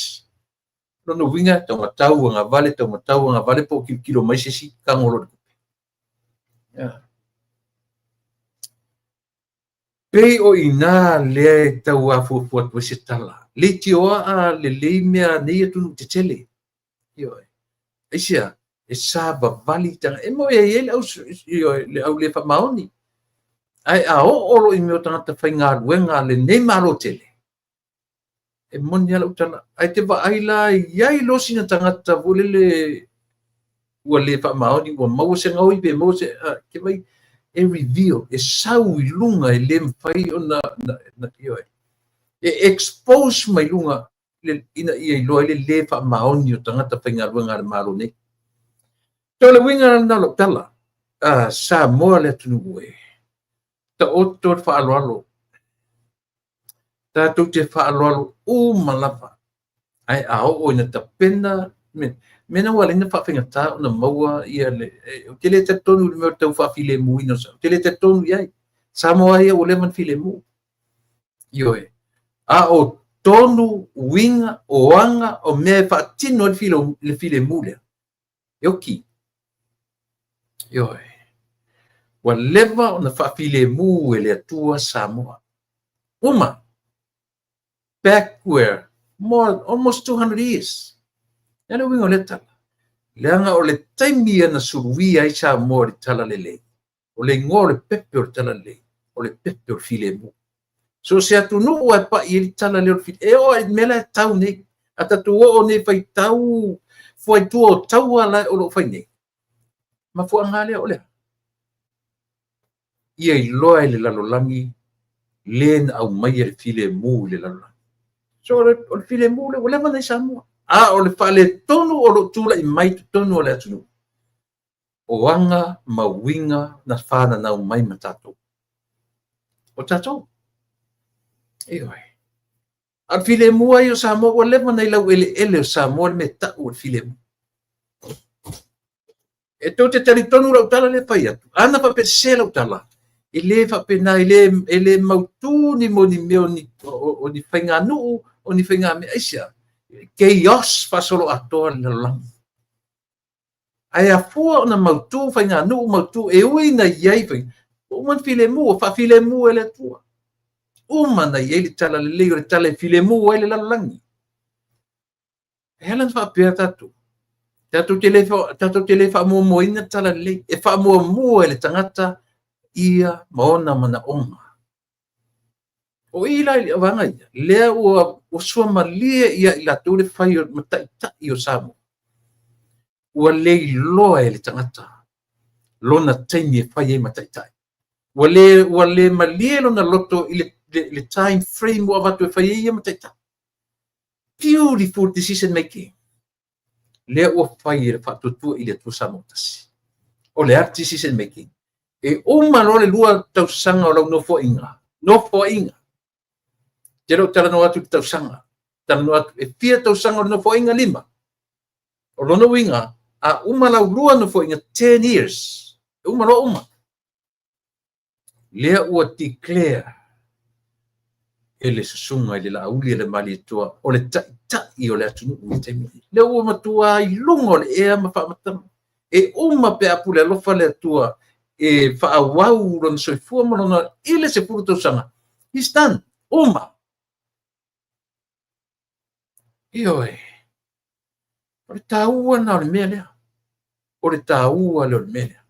Speaker 1: Lona uiga, taumatau agavale, taumatau agavale po o kilokilo mai se isi tago loa le tupe. Yeah. Pei o ina lea e tau afuafua atu ai se tala. Leitioa a lelei mea nei atunuu tetele. Ioe. Aisea, e savavali tagata. E mo e i ai le au, ioe, le au le faamaoni. Ae a oo loa i mea o tagata faigaluega a lenei Malo tele, e moni lava lau tala. Ae te vaai la i ai loa sina tagata foi lele ua le faamaoni, ua maua se gaoi pe maua se ke vai e reveal, e sau i luga e le mafai ona ioe, e expose mai luga ina ia iloa ai le le faamaoni o tagata faigaluega a le Malo nei. So le uiga lena o lau tala, Samoa le atunuu e, taoto le faaaloalo, tatou te faaaloalo uma lava, ae a oo ina tapena mea na ua ala ai ona faafaigata ona maua ia le, ou te le talitonu i le mea o le tau faafilemuina, ou te le talitonu i ai. Samoa ia ua leva ona filemu. Ioe. A o tonu, uiga, o aga, o mea e faatino ai le filemu lea, e oki. Ioe. Ua leva ona faafilemu e le Atua Samoa. Uma. Back where? More, almost 200 years. E le uiga o lea tala. Leaga o le taimi ia na suluia ai Samoa i le tala lelei. O le igoa o le pepe o le tala lelei, o le pepe o le filemu. So se atunuu e pai ai le tala lea o le filemu. E oo i mea la e tau nei. A tatou oo nei faitau fuaitua o taua la o lo o fai nei. Mafuaaga lea o lea. Ia iloa e le lalolagi le na aumaia le filemu i le lalolagi. So o le filemu lea ua leva ona i Samoa. A o le faaletonu o lo o tulai mai totonu o le atunuu, o aga ma uiga na fananau mai ma tatou. O tatou. Ioe. A o le filemu lava ia o Samoa ua leva ona i laueleele o Samoa le mea e tau o le filemu. E tou te talitonu lau tala lea e fai atu, ana faapea e sese lau tala, e le faapena, e le mautu ni mea o ni faiganuu, o ni faigamea. Aisea? Chaos faasoloatoa le lalolagi. Ae afua ona mautu faiganuu, mautu, e ui ina i ai faiga, ua uma ona filemu, ua faafilemu e le Atua. Uma ona i ai le talalelei, o le tala e filemu ai le lalolagi. E ala ona faapea tatou, tatou te le faamuamuaina le talalelei, e faamuamua e le tagata ia ma ona manaoga. O i la i le vaega ia, lea ua suamalie ia i latou le fai o mataitai o Samoa. Ua le iloa e le tagata lona taimi e fai ai ma taitai. Ua le malie lona loto i le time frame ua avatu e fai ai ia ma taitai. Beautiful decision making. Lea ua fai e le Faatuatua i le Atua Samoa Tasi. O le a decision making? E uma loa le 2 tausaga o lau nofoaiga. Nofoaiga. Te le o talanoa atu i le tausaga. Talanoa atu e fia tausaga o le nofoaiga? 5. O lona uiga, a uma lau 2 nofoaiga, 10 years. E uma loa uma. Lea ua declare e le susuga i le Laauli e le Malietoa o le taitai o le atunuu i le taimi. Lea ua matua i luga o le ea ma faamatalaga. E uma pe a pule alofa le Atua e faaauau lona soifua ma lona i le 10 tausaga. He's done. Uma. Ioe. O le taua na o le mea lea. O le taua lea o le mea lea.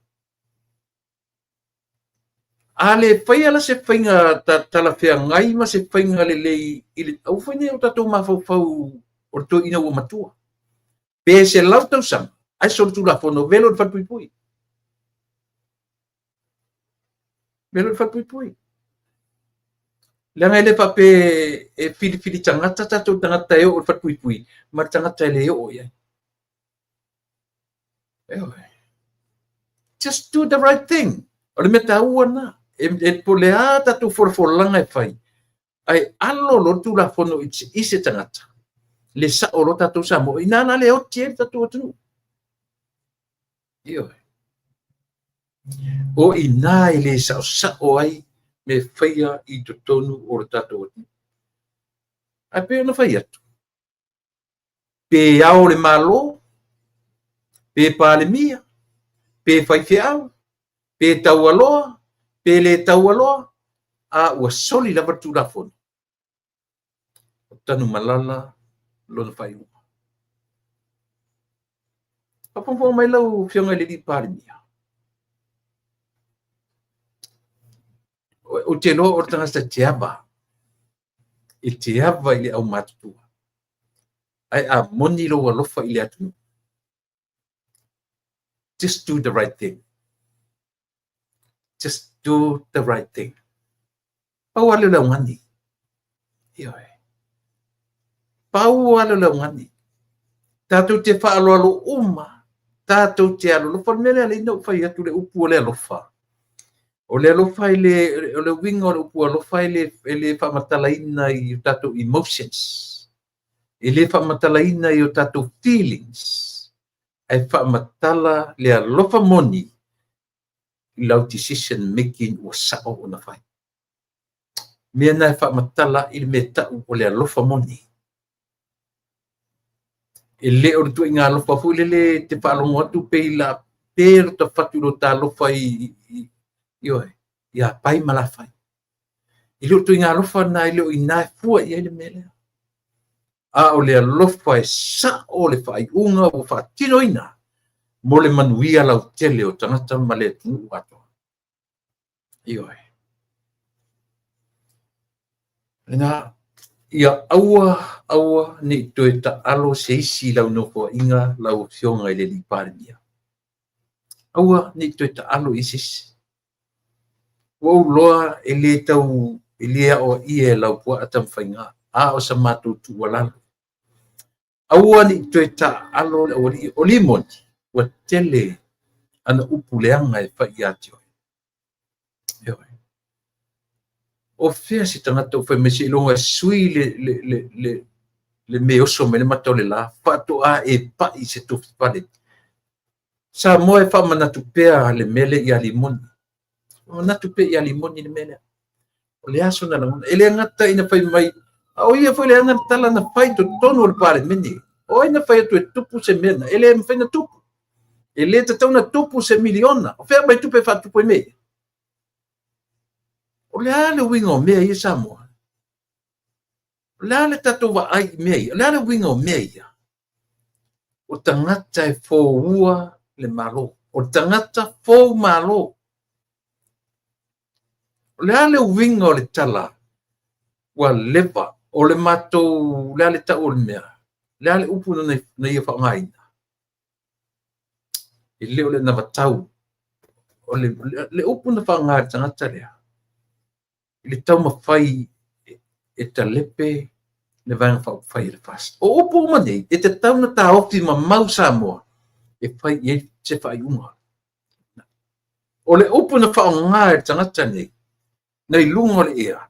Speaker 1: A le faia la se faiga talafeagai ma se faiga lelei i le aua foi nei o tatou mafaufau o le toeaina ua matua. Pe 100 tausaga, ae solitulafono, velo i le falepuipui. Velo i le falepuipui. Leaga e le faapea e filifili tagata tatou tagata e oo i le falepuipui ma le tagata e le oo i ai. Just do the right thing. O le mea taua lena. E po le a tatou folafolaga e fai, ae alo loa le Tulafono i se tagata, le sao loa tatou Samoa, ina la le oti ai le tatou atunuu. Ioe. O ina e le saosao ai me faia i totonu o le tatou atunuu. Ae pei ona fai atu, pe ao le Malo, pe Palemia, pe faifeau, pe taualoa, pe le taualoa, a ua soli lava le Tulafono. O Tanumalala lona faaiuga. Faafogafoga mai lau Afioga i le alii Palemia. Ou te iloa o le tagata e te ava. E te ava i le aumatutua. Ae a moni lou alofa i le atunuu. Just do the right thing. Just do the right thing. Pau lava lea o le augani. Ioe. Pau lava lea o le augani. Tatou te faaaloalo uma. Tatou te alolofa. O le mea lea alai na ou fai atu le upu o le alofa. O le alofa e le, o le uiga o le upu alofa e le faamatalaina i o tatou emotions. E le faamatalaina i o tatou feelings. Ae faamatala le alofa moni i lau decision making ua sao ona fai. Mea na e faamatala i le mea tau o le alofa moni. E le o le tuaiga alofa foi lele te faalogo atu pe la pe lo ta fatu lo ta alofa i ioe, ia pai ma la fai. E le o tuaiga alofa na e le o ina e fua i ai le mea lea. A o le alofa e sao le faaiuga ua faatinoina mo le manuia lautele o tagata ma le atunuu atoa. Ioe. Lena, ia aua, aua ne i toe taalo se isi lau nofoaiga lau Afioga i le alii Palemia. Aua ne i toe taalo i se isi. Ua ou loa e le tau, e le aoaia e lau puaa taumafaiga. A o sa matou tuualalo, aua ne i toe taaalo le aualii. O Limoni, ua tele ana upu leaga e fai ia te oe. Ioe. O fea se tagata ua fai mai seiloga e sui le mea e oso mai ai le mata o le la faatoa e pai i se tofi pale. Samoa e faamanatu pea le mea lea ia Limoni. Manatu pea ia Limoni le mea lea. O le a sona lagona? E le gata ina fai mai, a o ia foi le ana tala na fai i totonu o le Palemene. O ai na fai atu e tupu se mea na? E le mafai ona tupu. E le tatau ona tupu se miliona. O fea mai tupe e faatupu ai mea ia? O le a le uiga o mea ia Samoa? O le a le tatou vaai i mea ia? O le a le uiga o mea ia? O tagata e foua le Malo. O tagata fou Malo. O le a le uiga o le tala ua leva o le matou, o le a le tau o le mea? O le a le upu na ia faaaogaina? E le o le anavatau. O le upu na faaaoga e le tagata lea i le taumafai e talepe le Vaega Faaupufai a le FAST. O upu uma nei, e tatau ona taofi mamau Samoa e fai i ai se faaiuga. O le upu na faaaoga e le tagata nei, na i luga o le ea,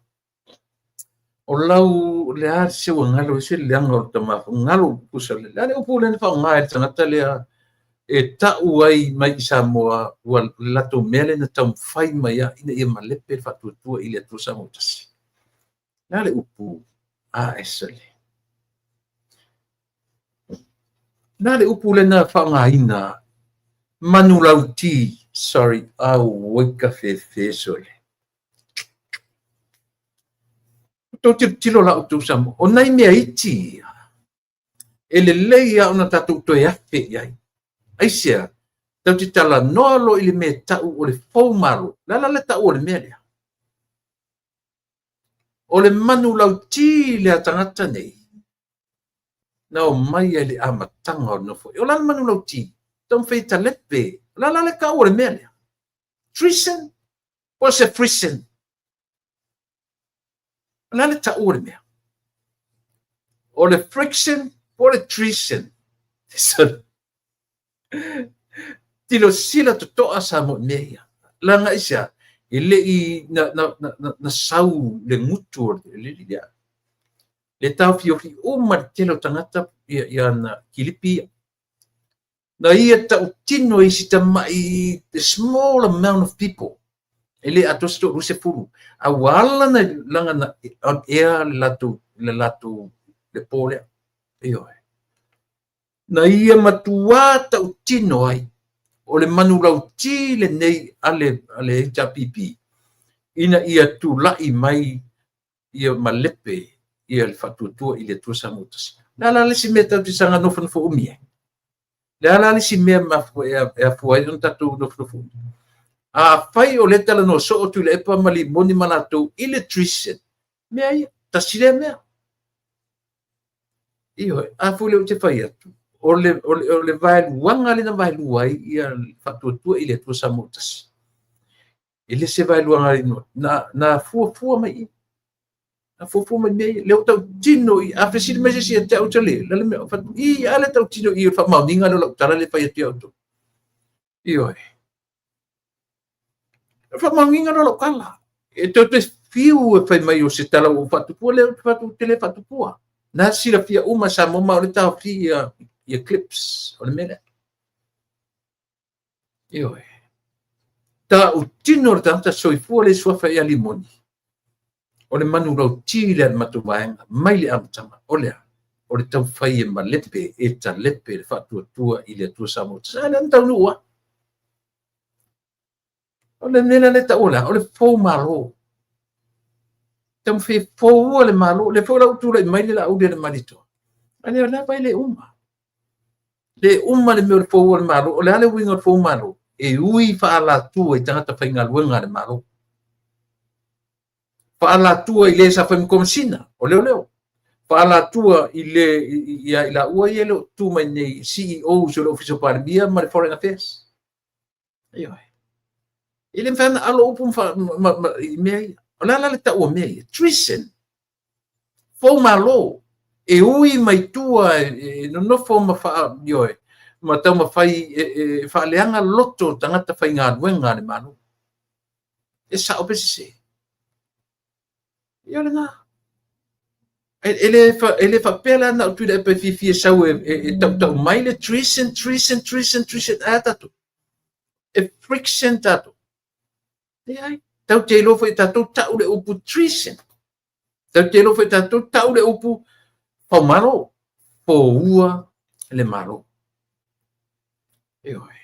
Speaker 1: o lau, le a se ua galo se leaga o le tama, galo pusa le a le upu lea na faaaoga e le tagata lea e tau ai mai i Samoa ua le latou mea lea na taumafai mai ai ina ia malepe le faatuatua i le Atua Samoa tasi. Le a le upu a ese le? Le a le upu lea na faaaogaina manulauti, sorry, auoi ka fefe sole. Tou tilotilo la outou Samoa, o nai mea iti ia, e lelei lava ona tatou toe afe i ai. Aisea? Tatou te talanoa loa i le mea e tau o le fou malo. O le a la le tau o le mea lea? O le manulauti lea tagata nei, na omai ai i le amataga o le nofoaiga. O le a le manulauti? Taumafai e talepe. O le a la le tau o le mea lea? Treason po o se friction? O le a le tau o le mea? O le friction po o le treason? Tilosila totoa Samoa i mea ia. Leaga aisea? E le i na sau le gutu o le alii lea. Le taofiofi uma le tele o tagata ia ana kilipi ia. Na ia tautino i si tamai the small amount of people. E le atoa se 20. A ua ala na laga na on air le latou le po lea. Ioe. Na ia matuā tautino ai o le manulauti lenei a le HRPP ina ia tulai mai ia malepe ia le faatuatua i le Atua Samoa tasi. Le a la le isi mea tatou te saga nofonofo umi ai? Le a la le isi mea e afua ai ona tatou nofonofo umi? Afai o lea e talanoa soo Tuilaepa ma Limoni ma latou i le treason, mea ia, tasi lea mea. Ioe, a foi lea ou te fai atu, o le vaeluaga lea na vaelua ai ia le faatuatua i le Atua Samoa tasi. E le se vaeluaga na fuafua mai i. Na fuafua mai mea ia. Lea ua tautino i, a fesili mai se isi ia te au, le, le mea, i, a le tautino i o le faamaoniga lea o lau tala lea e fai atu ia outou. Ioe. O le faamaoniga lea o lau tala. E toe te fiu e fai mai o se tala ua faatupua, lea ou te le faatupua. Na silafia uma Samoa ma o le taofi ia clips o le mea lea. Ioe. Tautino le tagata soifua le suafa ia Limoni. O le manulauti lea a le matou vaega mai le amataga o lea. O le taumafai e malepe e talepe le faatuatua i le Atua Samoa. Sa lea na taunuu lava. O le mea lea e taua lea, o le fou malo. Taumafai e foua le malo. Le foi la ua tulai mai le Laauli a le Malietoa. A lea lava e le uma. Le uma le mea o le foua o le malo. O le a le uiga o le fou malo? E ui faalatua i tagata faigaluega a le malo. Faalatua i le sa fai ma komesina o leoleo. Faalatua i le ia i laua ia e le o tu mai nei CEOs o le Ofisa o Palemia ma le Foreign Affairs. Ioe. E le mafai ona alo upu i mea ia. O le a la le tau o mea ia? Treason. Foumalo, e ui mai tua e nonofo ma faa, ioe, ma taumafai e faaleaga loto o tagata faigaluega a le Malo. E sao pe sese? Ia o lena. E le faapea la na o Tuilaepa e fiafia e sau e tautau mai le treason, treason, treason, treason. Ae a tatou? E friction tatou. Leai. Tatou te iloa foi e tatou tau le upu treason. Tatou te iloa foi e tatou tau le upu faumalo, foua le Malo. Ioe.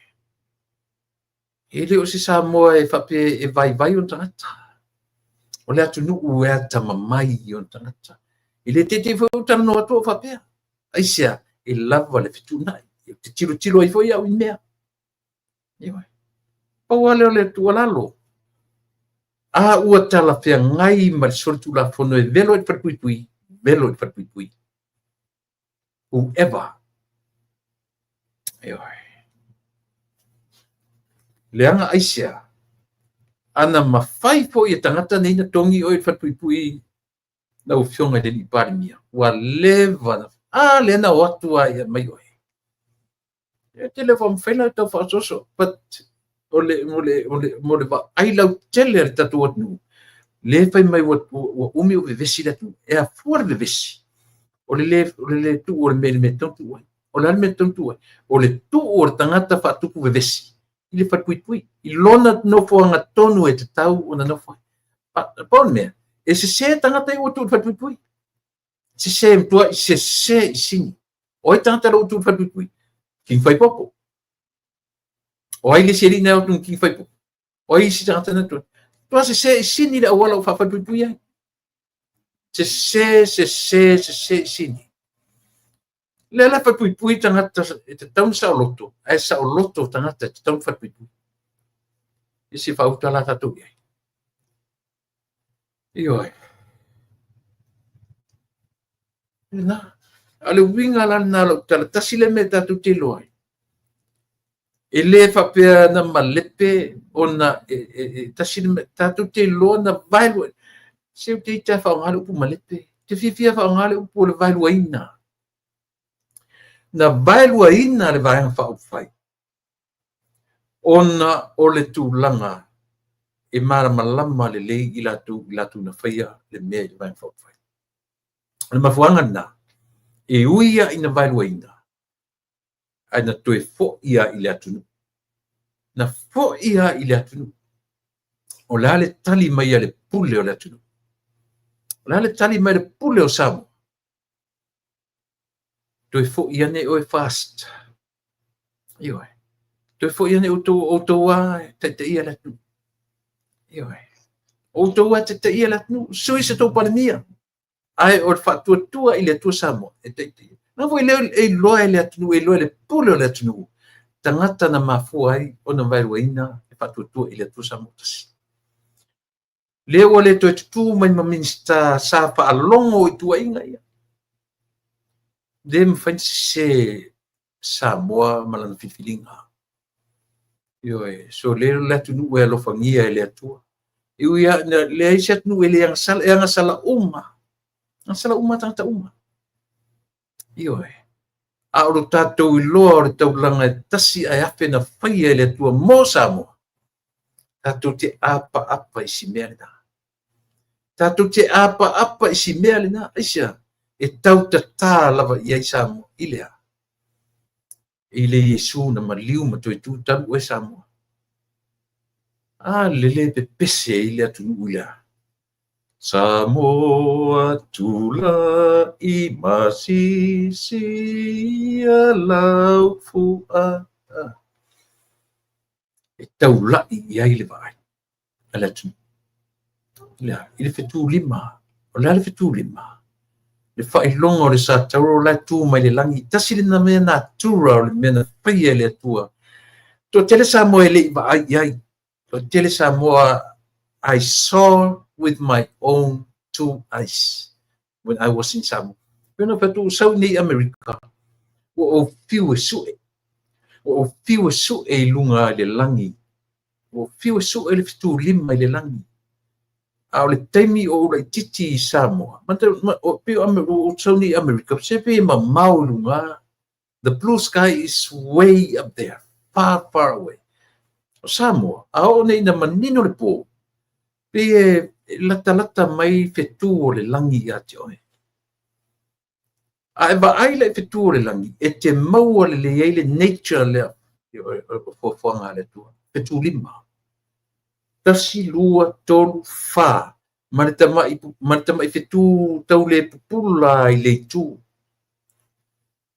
Speaker 1: E le o se Samoa e faapea e vaivai ona tagata. O le atunuu e atamamai i ona tagata. E le teitei foi ou talanoa atu o faapea. Aisea, e lava le fetuunai. Ou te tilotilo ai foi au i mea. Ioe. Pau lava lea o le tuualalo. A ua talafeagai ma le solitulafono e velo i le falepuipui, velo i le falepuipui. Whoever. Ioe. Leaga aisea, ana mafai foi e tagata nei na togi oe i le falepuipui lau Afioga i le alii Palemia, ua leva na, a lea na o atu lava e aumai oe. E te le mafai la tau faaosooso, but o le, o le, o le, mo le vaai lautele a le tatou atunuu, lea fai mai ua umi o vevesi le atunuu. E afua le vevesi, o le le tuu o le mea i le mea e tatau ona tuu ai. O le a le mea e tatau ona tuu ai? O le tuu o le tagata faatupu vevesi i le falepuipui, i lona nofoaga tonu e tatau ona nofo ai. Pau le mea, e sese tagata ia ua tuu i le falepuipui. Sese, matuai sese i sini. O ai tagata la ua tuu i le falepuipui? King Faipopo. O ai le isi alii na o atu King Faipopo? O ai isi tagata na tuu? Tua sese i sini le auala o faafalepuipui ai. Sese, sese, sese i sini. Lea la falepuipui tagata e tatau ona saoloto, ae saoloto tagata e tatau ona falepuipui. E se faauta la tatou i ai. Ioe. Lena. A o le uiga la lena o lau tala, tasi le mea tatou te iloa ai. E le faapea na malepe ona e tasi le mea, tatou te iloa na vaelua. Se ou te ita e faaaoga le upu malepe. Te fiafia faaaoga le upu o le vaeluaina. Na vaeluaina le Vaega Faaupufai ona o le tulaga e malamalama lelei i latou, i latou na faia le mea i le Vaega Faaupufai. O le mafuaaga lena, e ui lava ina vaeluaina, ae na toe foi lava i le atunuu. Na foi lava i le atunuu. O le a le tali mai a le pule o le atunuu? O le a le tali mai a le pule o Samoa? Toe foi ane oe fast. Ioe. Toe foi ane outou lava e taitaia le atunuu. Ioe. Outou lava e taitaia le atunuu. Sui se tou Palemia. Ae o le faatuatua i le Atua Samoa e taitaia. Na foi lea e iloa e le atunuu, e iloa e le pule o le atunuu, tagata na mafua ai ona vaeluaina le faatuatua i le Atua Samoa tasi. Lea ua le toe tutū mai ma Minisita sa faalogo i tuuaiga ia. Le mafai ona sese Samoa ma lana filifiliga. Ioe, so lea le atunuu e alofagia e le Atua. E ui lava ina leai se atunuu e le agasala, e agasala uma. Agasala uma tagata uma. Ioe. A o lo tatou iloa o le taulaga e tasi ae afe na faia e le Atua mo Samoa, tatou te apaapa i si mea lena. Tatou te apaapa i si mea lena. Aisea? E tautatā lava i ai Samoa. I le a? I le Iesu na maliu ma toe tu talu oe Samoa. A lele pepese ai le atunuu i le a? Samoa tulai masisi ia lau fua. E taulai i ai le vaai a le atunuu. I le fetulima. O le a le fetulima? Le faailoga o le sa tauro la e tu mai le lagi. Tasi lena mea natura o le mea na faia e le Atua. Toatele Samoa e le i vaai i ai. Toatele Samoa, I saw with my own two eyes when I was in Samoa. Pena fai atu sau nei Amerika, ua ou fiu e sue. Ua ou fiu e sue i luga i le lagi. Ua ou fiu e sue le fetulima i le lagi. A o le taimi o ou laitiiti i Samoa, pei o ou sau nei i Amerika, se pei e mamao i luga, the blue sky is way up there, far, far away. O Samoa, a oo nei ina manino le po, pei e latalata mai fetu o le lagi ia te oe. A e vaai la i fetu o le lagi, e te maua lelei ai le nature lea o fuafuaga a le Atua. Fetu lima. 1, 2, 3, 4, ma le tamai, ma le tamai fetu tau le pupula i le itu.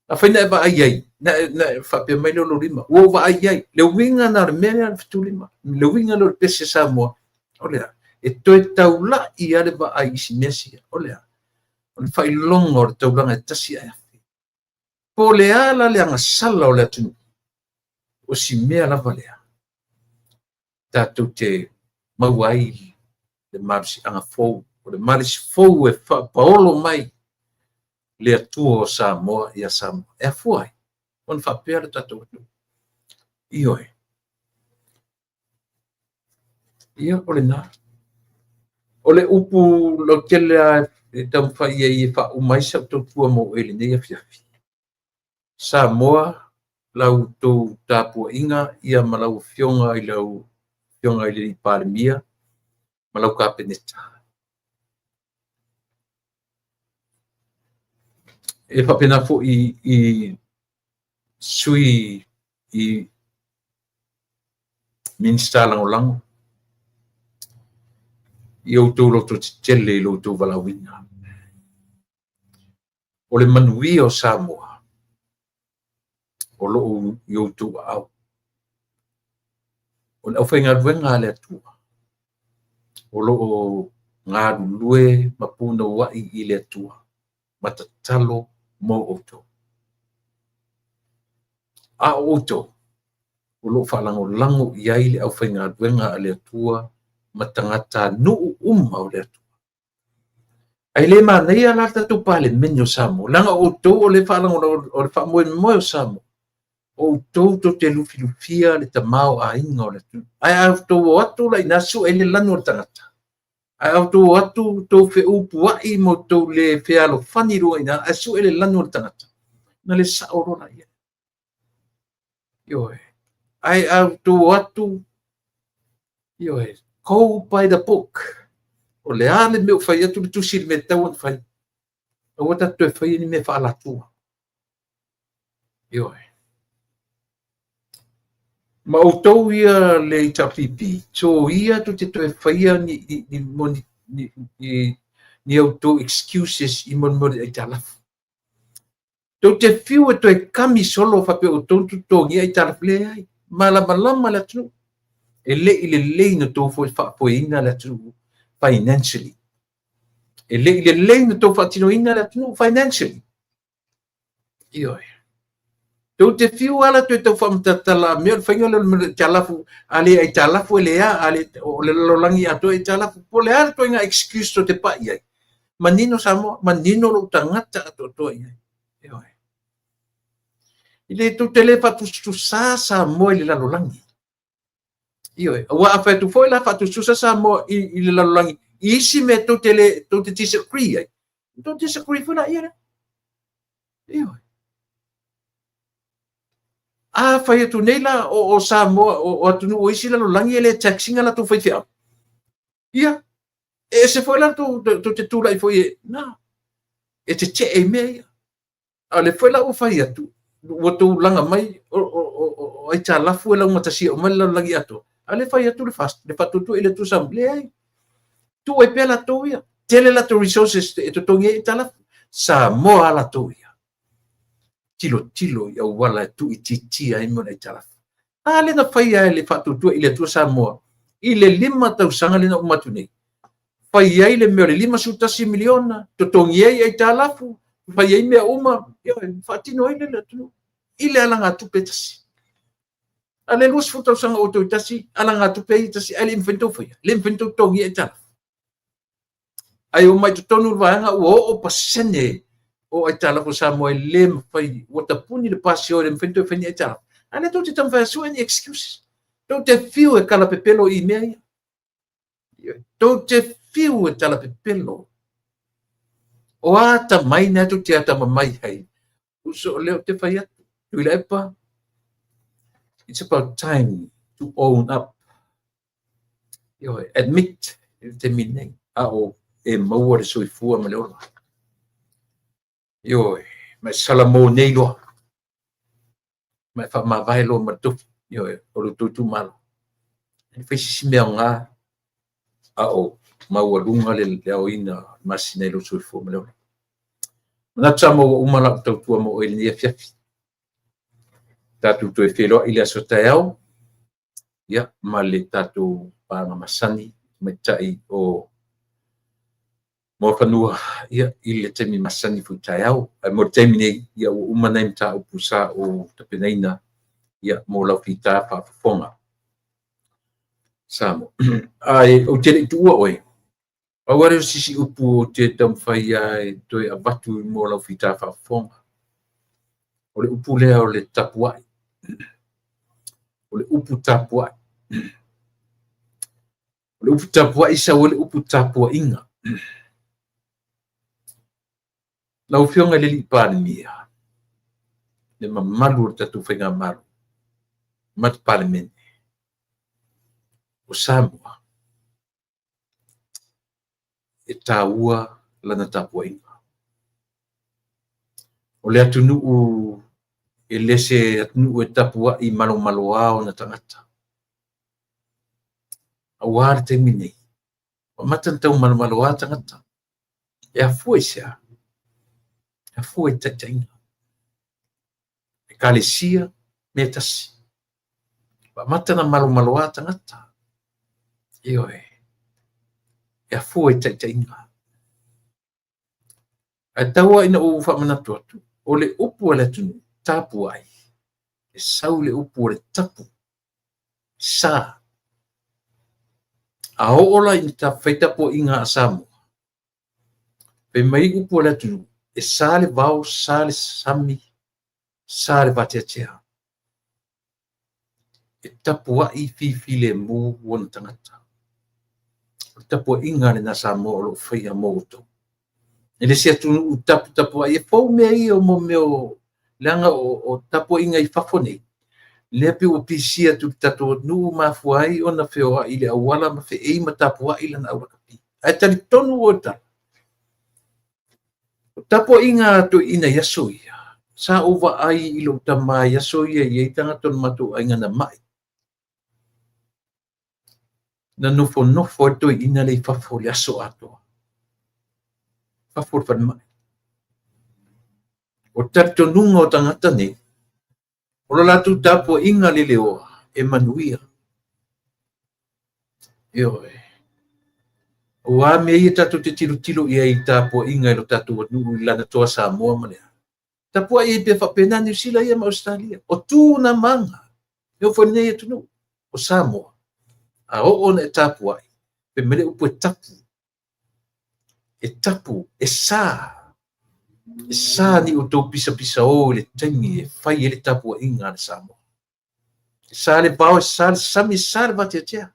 Speaker 1: Afai na e vaai ai, na e, na e faapea mai lea o lou lima, ua ou vaai i ai. Le uiga na o le mea lea o le fetu lima. Le uiga lea o le pese Samoa, o le a? E toe taula'i lava le vaai i si mea sia. O le a? O le faailoga o le taulaga e tasi ae afe. Po o le a la le agasala o le atunuu, o si mea lava lea tatou te maua ai le malosiaga fou, o le malosi fou e faapaolo mai le Atua o Samoa ia Samoa. E afua ai ona faapea le tatou atunuu. Ioe. Ia, o lena. O le upu lautele lava e taumafai ai e faauma ai sau tautua mo oe i lenei afiafi. Samoa, la outou tapuaiga ia ma lau Afioga i lau Afioga i le Palemia ma lau Kapeneta. E faapena foi i sui i Minisita Lagolago, i outou loto tetele i lo outou valaauina. O le manuia o Samoa o lo o i outou aao. O le aufaigaluega a le Atua o lo o galulue ma punouai i le Atua ma tatalo mo outou. A o outou o lo o faalagolago i ai le aufaigaluega a le Atua ma tagatanuu uma o le Atua. Ae le manaia la le tatou Palemene o Samoa, leaga o outou o le faalagolago, o le faamoemoe o Samoa, o outou tou te lufilufia le tamaoaiga o le atunuu. Ae a outou o atu la i ina sue ai le lanu o le tagata, ae a outou o atu tou feupuai ma outou le fealofani i luga i ina, ae sue le lanu o le tagata, ona le sao loa lea. Ioe. Ae a outou o atu, ioe, go by the book. O le a le mea ua fai atu le tusi i le mea e tatau ona fai. Aua tatou toe faia ni mea faaalatua. Ioe. Ma outou ia le HRPP, soia tou te toe faia ni, ni, ni, ni, ni, ni, ni outou excuses i mo le aitalafu. Tou te fiu e toe kami solo faapea o outou na totogia aitalafu, leai, malamalama le atunuu. E le i lelei na outou faafoeina le atunuu financially. E le i lelei na outou faatinoina le atunuu financially. Ioe. Tou te fiu lava la toe tau faamatala mea o le faiga lea o le aitalafu, a le aitalafu e le a, a le, o le lalolagi atoa e aitalafu. Po o le a le ituaiga excuse tou te pai ai. Manino Samoa, manino lou tagata atoatoa i ai. Ioe. I le tou te le faatusatusa Samoa i le lalolagi. Ioe. Aua a fai atu foi la faatusatusa Samoa i le lalolagi i isi mea tou te le, tou te disagree ai. Tou disagree foi la ia lea. Ioe. A fai atu nei la o Samoa, o atunuu o isi lalolagi e le tax ina latou faifeau. Ia, e ese foi la tou te tulai foi e, na, e tetee i mea ia. A o lea foi la ua fai atu, ua tou laga mai o aitalafu e laugatasia uma le lalolagi atoa. A o lea fai atu le FAST, le Faatuatua i le Atua Samoa, leai. Tuu ai pea latou ia. Tele latou resources e totogi ai aitalafu. Samoa a latou ia. Tilotilo i auala e tuuitiitia ai mo le aitalafu. A lea na faia e le Faatuatua i le Atua Samoa i le 5 tausaga lea na uma atu nei. Fai ai le mea o le 51 miliona, totogi ai aitalafu, fai ai mea uma, ioe, faatino ai le atunuu i le alagatupe e tasi. A le 20 tausaga o outou i tasi, alagatupe ai e tasi, ae le i mafai ona outou faia, le mafai ona outou totogia aitalafu. Ae omai i totonu le vaega ua oo pasene o aitalafu o Samoa e le mafai, ua tapuni le pasio e le mafai ona toe fai ni aitalafu. A lea tou te taumafai e sue ni excuses. Tou te fiu e kalapepelo i mea ia. Tou te fiu e talapepelo. O a atamai na tou te atamamai ai, uso o lea ou te fai atu, Tuilaepa, it's about time to own up. Ioe, admit i le taimi nei, a o e maua le soifua ma le ola. Ioe, ma e salamo nei loa, ma e faamavae loa ma le tofi, ioe, o lo outou itumalo. E fai se isi mea aoga, a o maualuga le aoina o le masina i lou soifua ma le ola. Manatu Samoa ua uma lau tautua mo oe i lenei afiafi. Tatou toe feiloai i le aso taeao, ia, ma le tatou paaga masani tamaitai o Muafanua, ia, i le taimi masani foi taeao. Ae mo le taimi nei, ia, ua uma nai mataupu sa ou tapenaina, ia, mo lau fita faafofoga. Samoa. Ae ou te le i tuua oe, pau lava lea o se isi upu ou te taumafai lava e toe avatu mo lau fita faafofoga. O le upu lea o le tapuai. O le upu tapuai. O le upu tapuai sau ai le upu tapuaiga. Lau Afioga i le Alii Palemia, le mamalu o le tatou Faigamalo ma le Palemene, o Samoa, e taua lana tapuaiga. O le atunuu e le se atunuu e tapuai malomaloa ona tagata. Aua le taimi nei, ua amata ona tau malomaloa tagata. E afua i se a? E afua i taitaiga. Ekalesia, mea e tasi. Ua amata ona malomaloa tagata. Ioe. E afua i taitaiga. Ae tau lava ina ou faamanatu atu, o le upu a le atunuu, tapuai, e sau i le upu o le tapu, sa. A oo la ina fai tapuaiga a Samoa, fai mai upu a le atunuu, e sa le vao, sa le sami, sa le vateatea. E tapuai fifilemu ona tagata. O le tapuaiga lena Samoa o lo o faia mo outou. E le se atunuu taputapuai, e fou mea ia o mea o leaga o tapuaiga i fafo nei, lea pei ua pisia atu i le tatou atunuu ma mafua ai ona feoai i le auala ma feei ma tapuai lana aulakapi. Ae talitonu oe tala, o tapuaiga a toeaiina i aso ia, sa ou vaai i lou tama i aso ia e i ai tagata o le matou aiga na mai. Na nofonofo ai le toeaina lea i fafo i le aso atoa. Fafo o le falemai. O le talitonuga o tagata nei, o le latou tapuaiga leleoa e manuia. Ioe. Aua mea ia tatou te tilotilo i ai i tapuaiga i lo tatou atunuu i lana toa Samoa ma le a. Tapuai ai pea faapena Niu Sila ia ma Ausetalia. O tu na ma aga. E oo foi i lenei atunuu o Samoa. A oo ona e tapuai, fai mai le upu e tapu. E tapu, e sa. E sa ni outou pisapisao i le taimi e fai ai le tapuaiga a le Samoa. E sa le vao, e sa le sami, e sa le vateatea.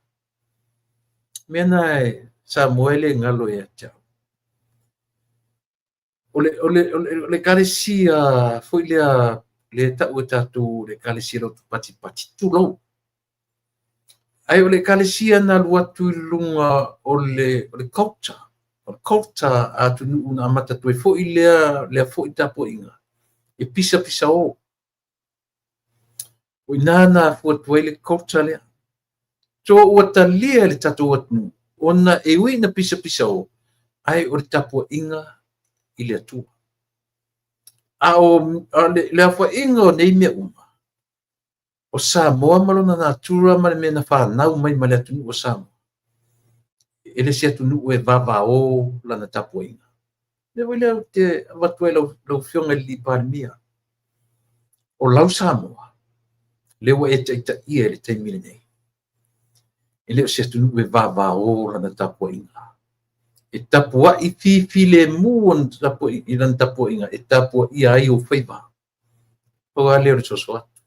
Speaker 1: Mea na e Samoa e le galo ia te au. O le, o le, o le, o le ekalesia foi lea le tau e tatou le ekalesia lotu patipati, tulou. Ae o le ekalesia na alu atu i luga o le culture, o le culture a atunuu na amata atu ai foi lea foi tapuaiga, e pisapisao. O i ina na afua atu ai le culture lea. So ua talia e le tatou atunuu, ona e ui ina pisapisao, ae o le tapuaiga i le Atua. A o le aofaiga o nei mea uma, o Samoa ma lona natura ma le mea na fanau mai ma le atunuu o Samoa, e le se atunuu e vavao lana tapuaiga. O le mea foi lea ou te avatu ai lau Afioga i le Alii Palemia, o lau Samoa, lea ua e taitaia i le taimi lenei, e le o se atunuu e vavao lana tapuaiga. E tapuai fifilemu i lana tapuaiga e tapuaia ai ou faiva. Pau lava lea o le soso atu.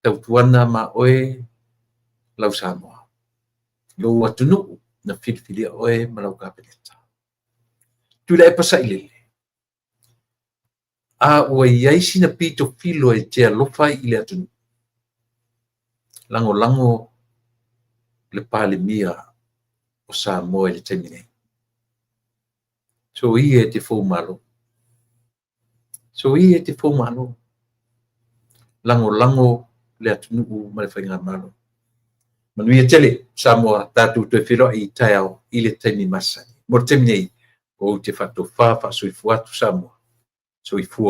Speaker 1: Tautuana ma oe lau Samoa, lou atunuu. na filifilia oe ma lau Kapeneta. Tuilaepa Sailele, a ua i ai sina pito filo e te alofa ai i le atunuu, lagolago le Palemia o Samoa i le taimi nei. Soia e te foumalo. Soia e te foumalo. Lagolago le atunuu ma le Faigamalo. Manuia tele Samoa, tatou toe feiloai taeao i le taimi masani. Mo le taimi nei, ou te faatofa faasoifua atu Samoa. Soifua.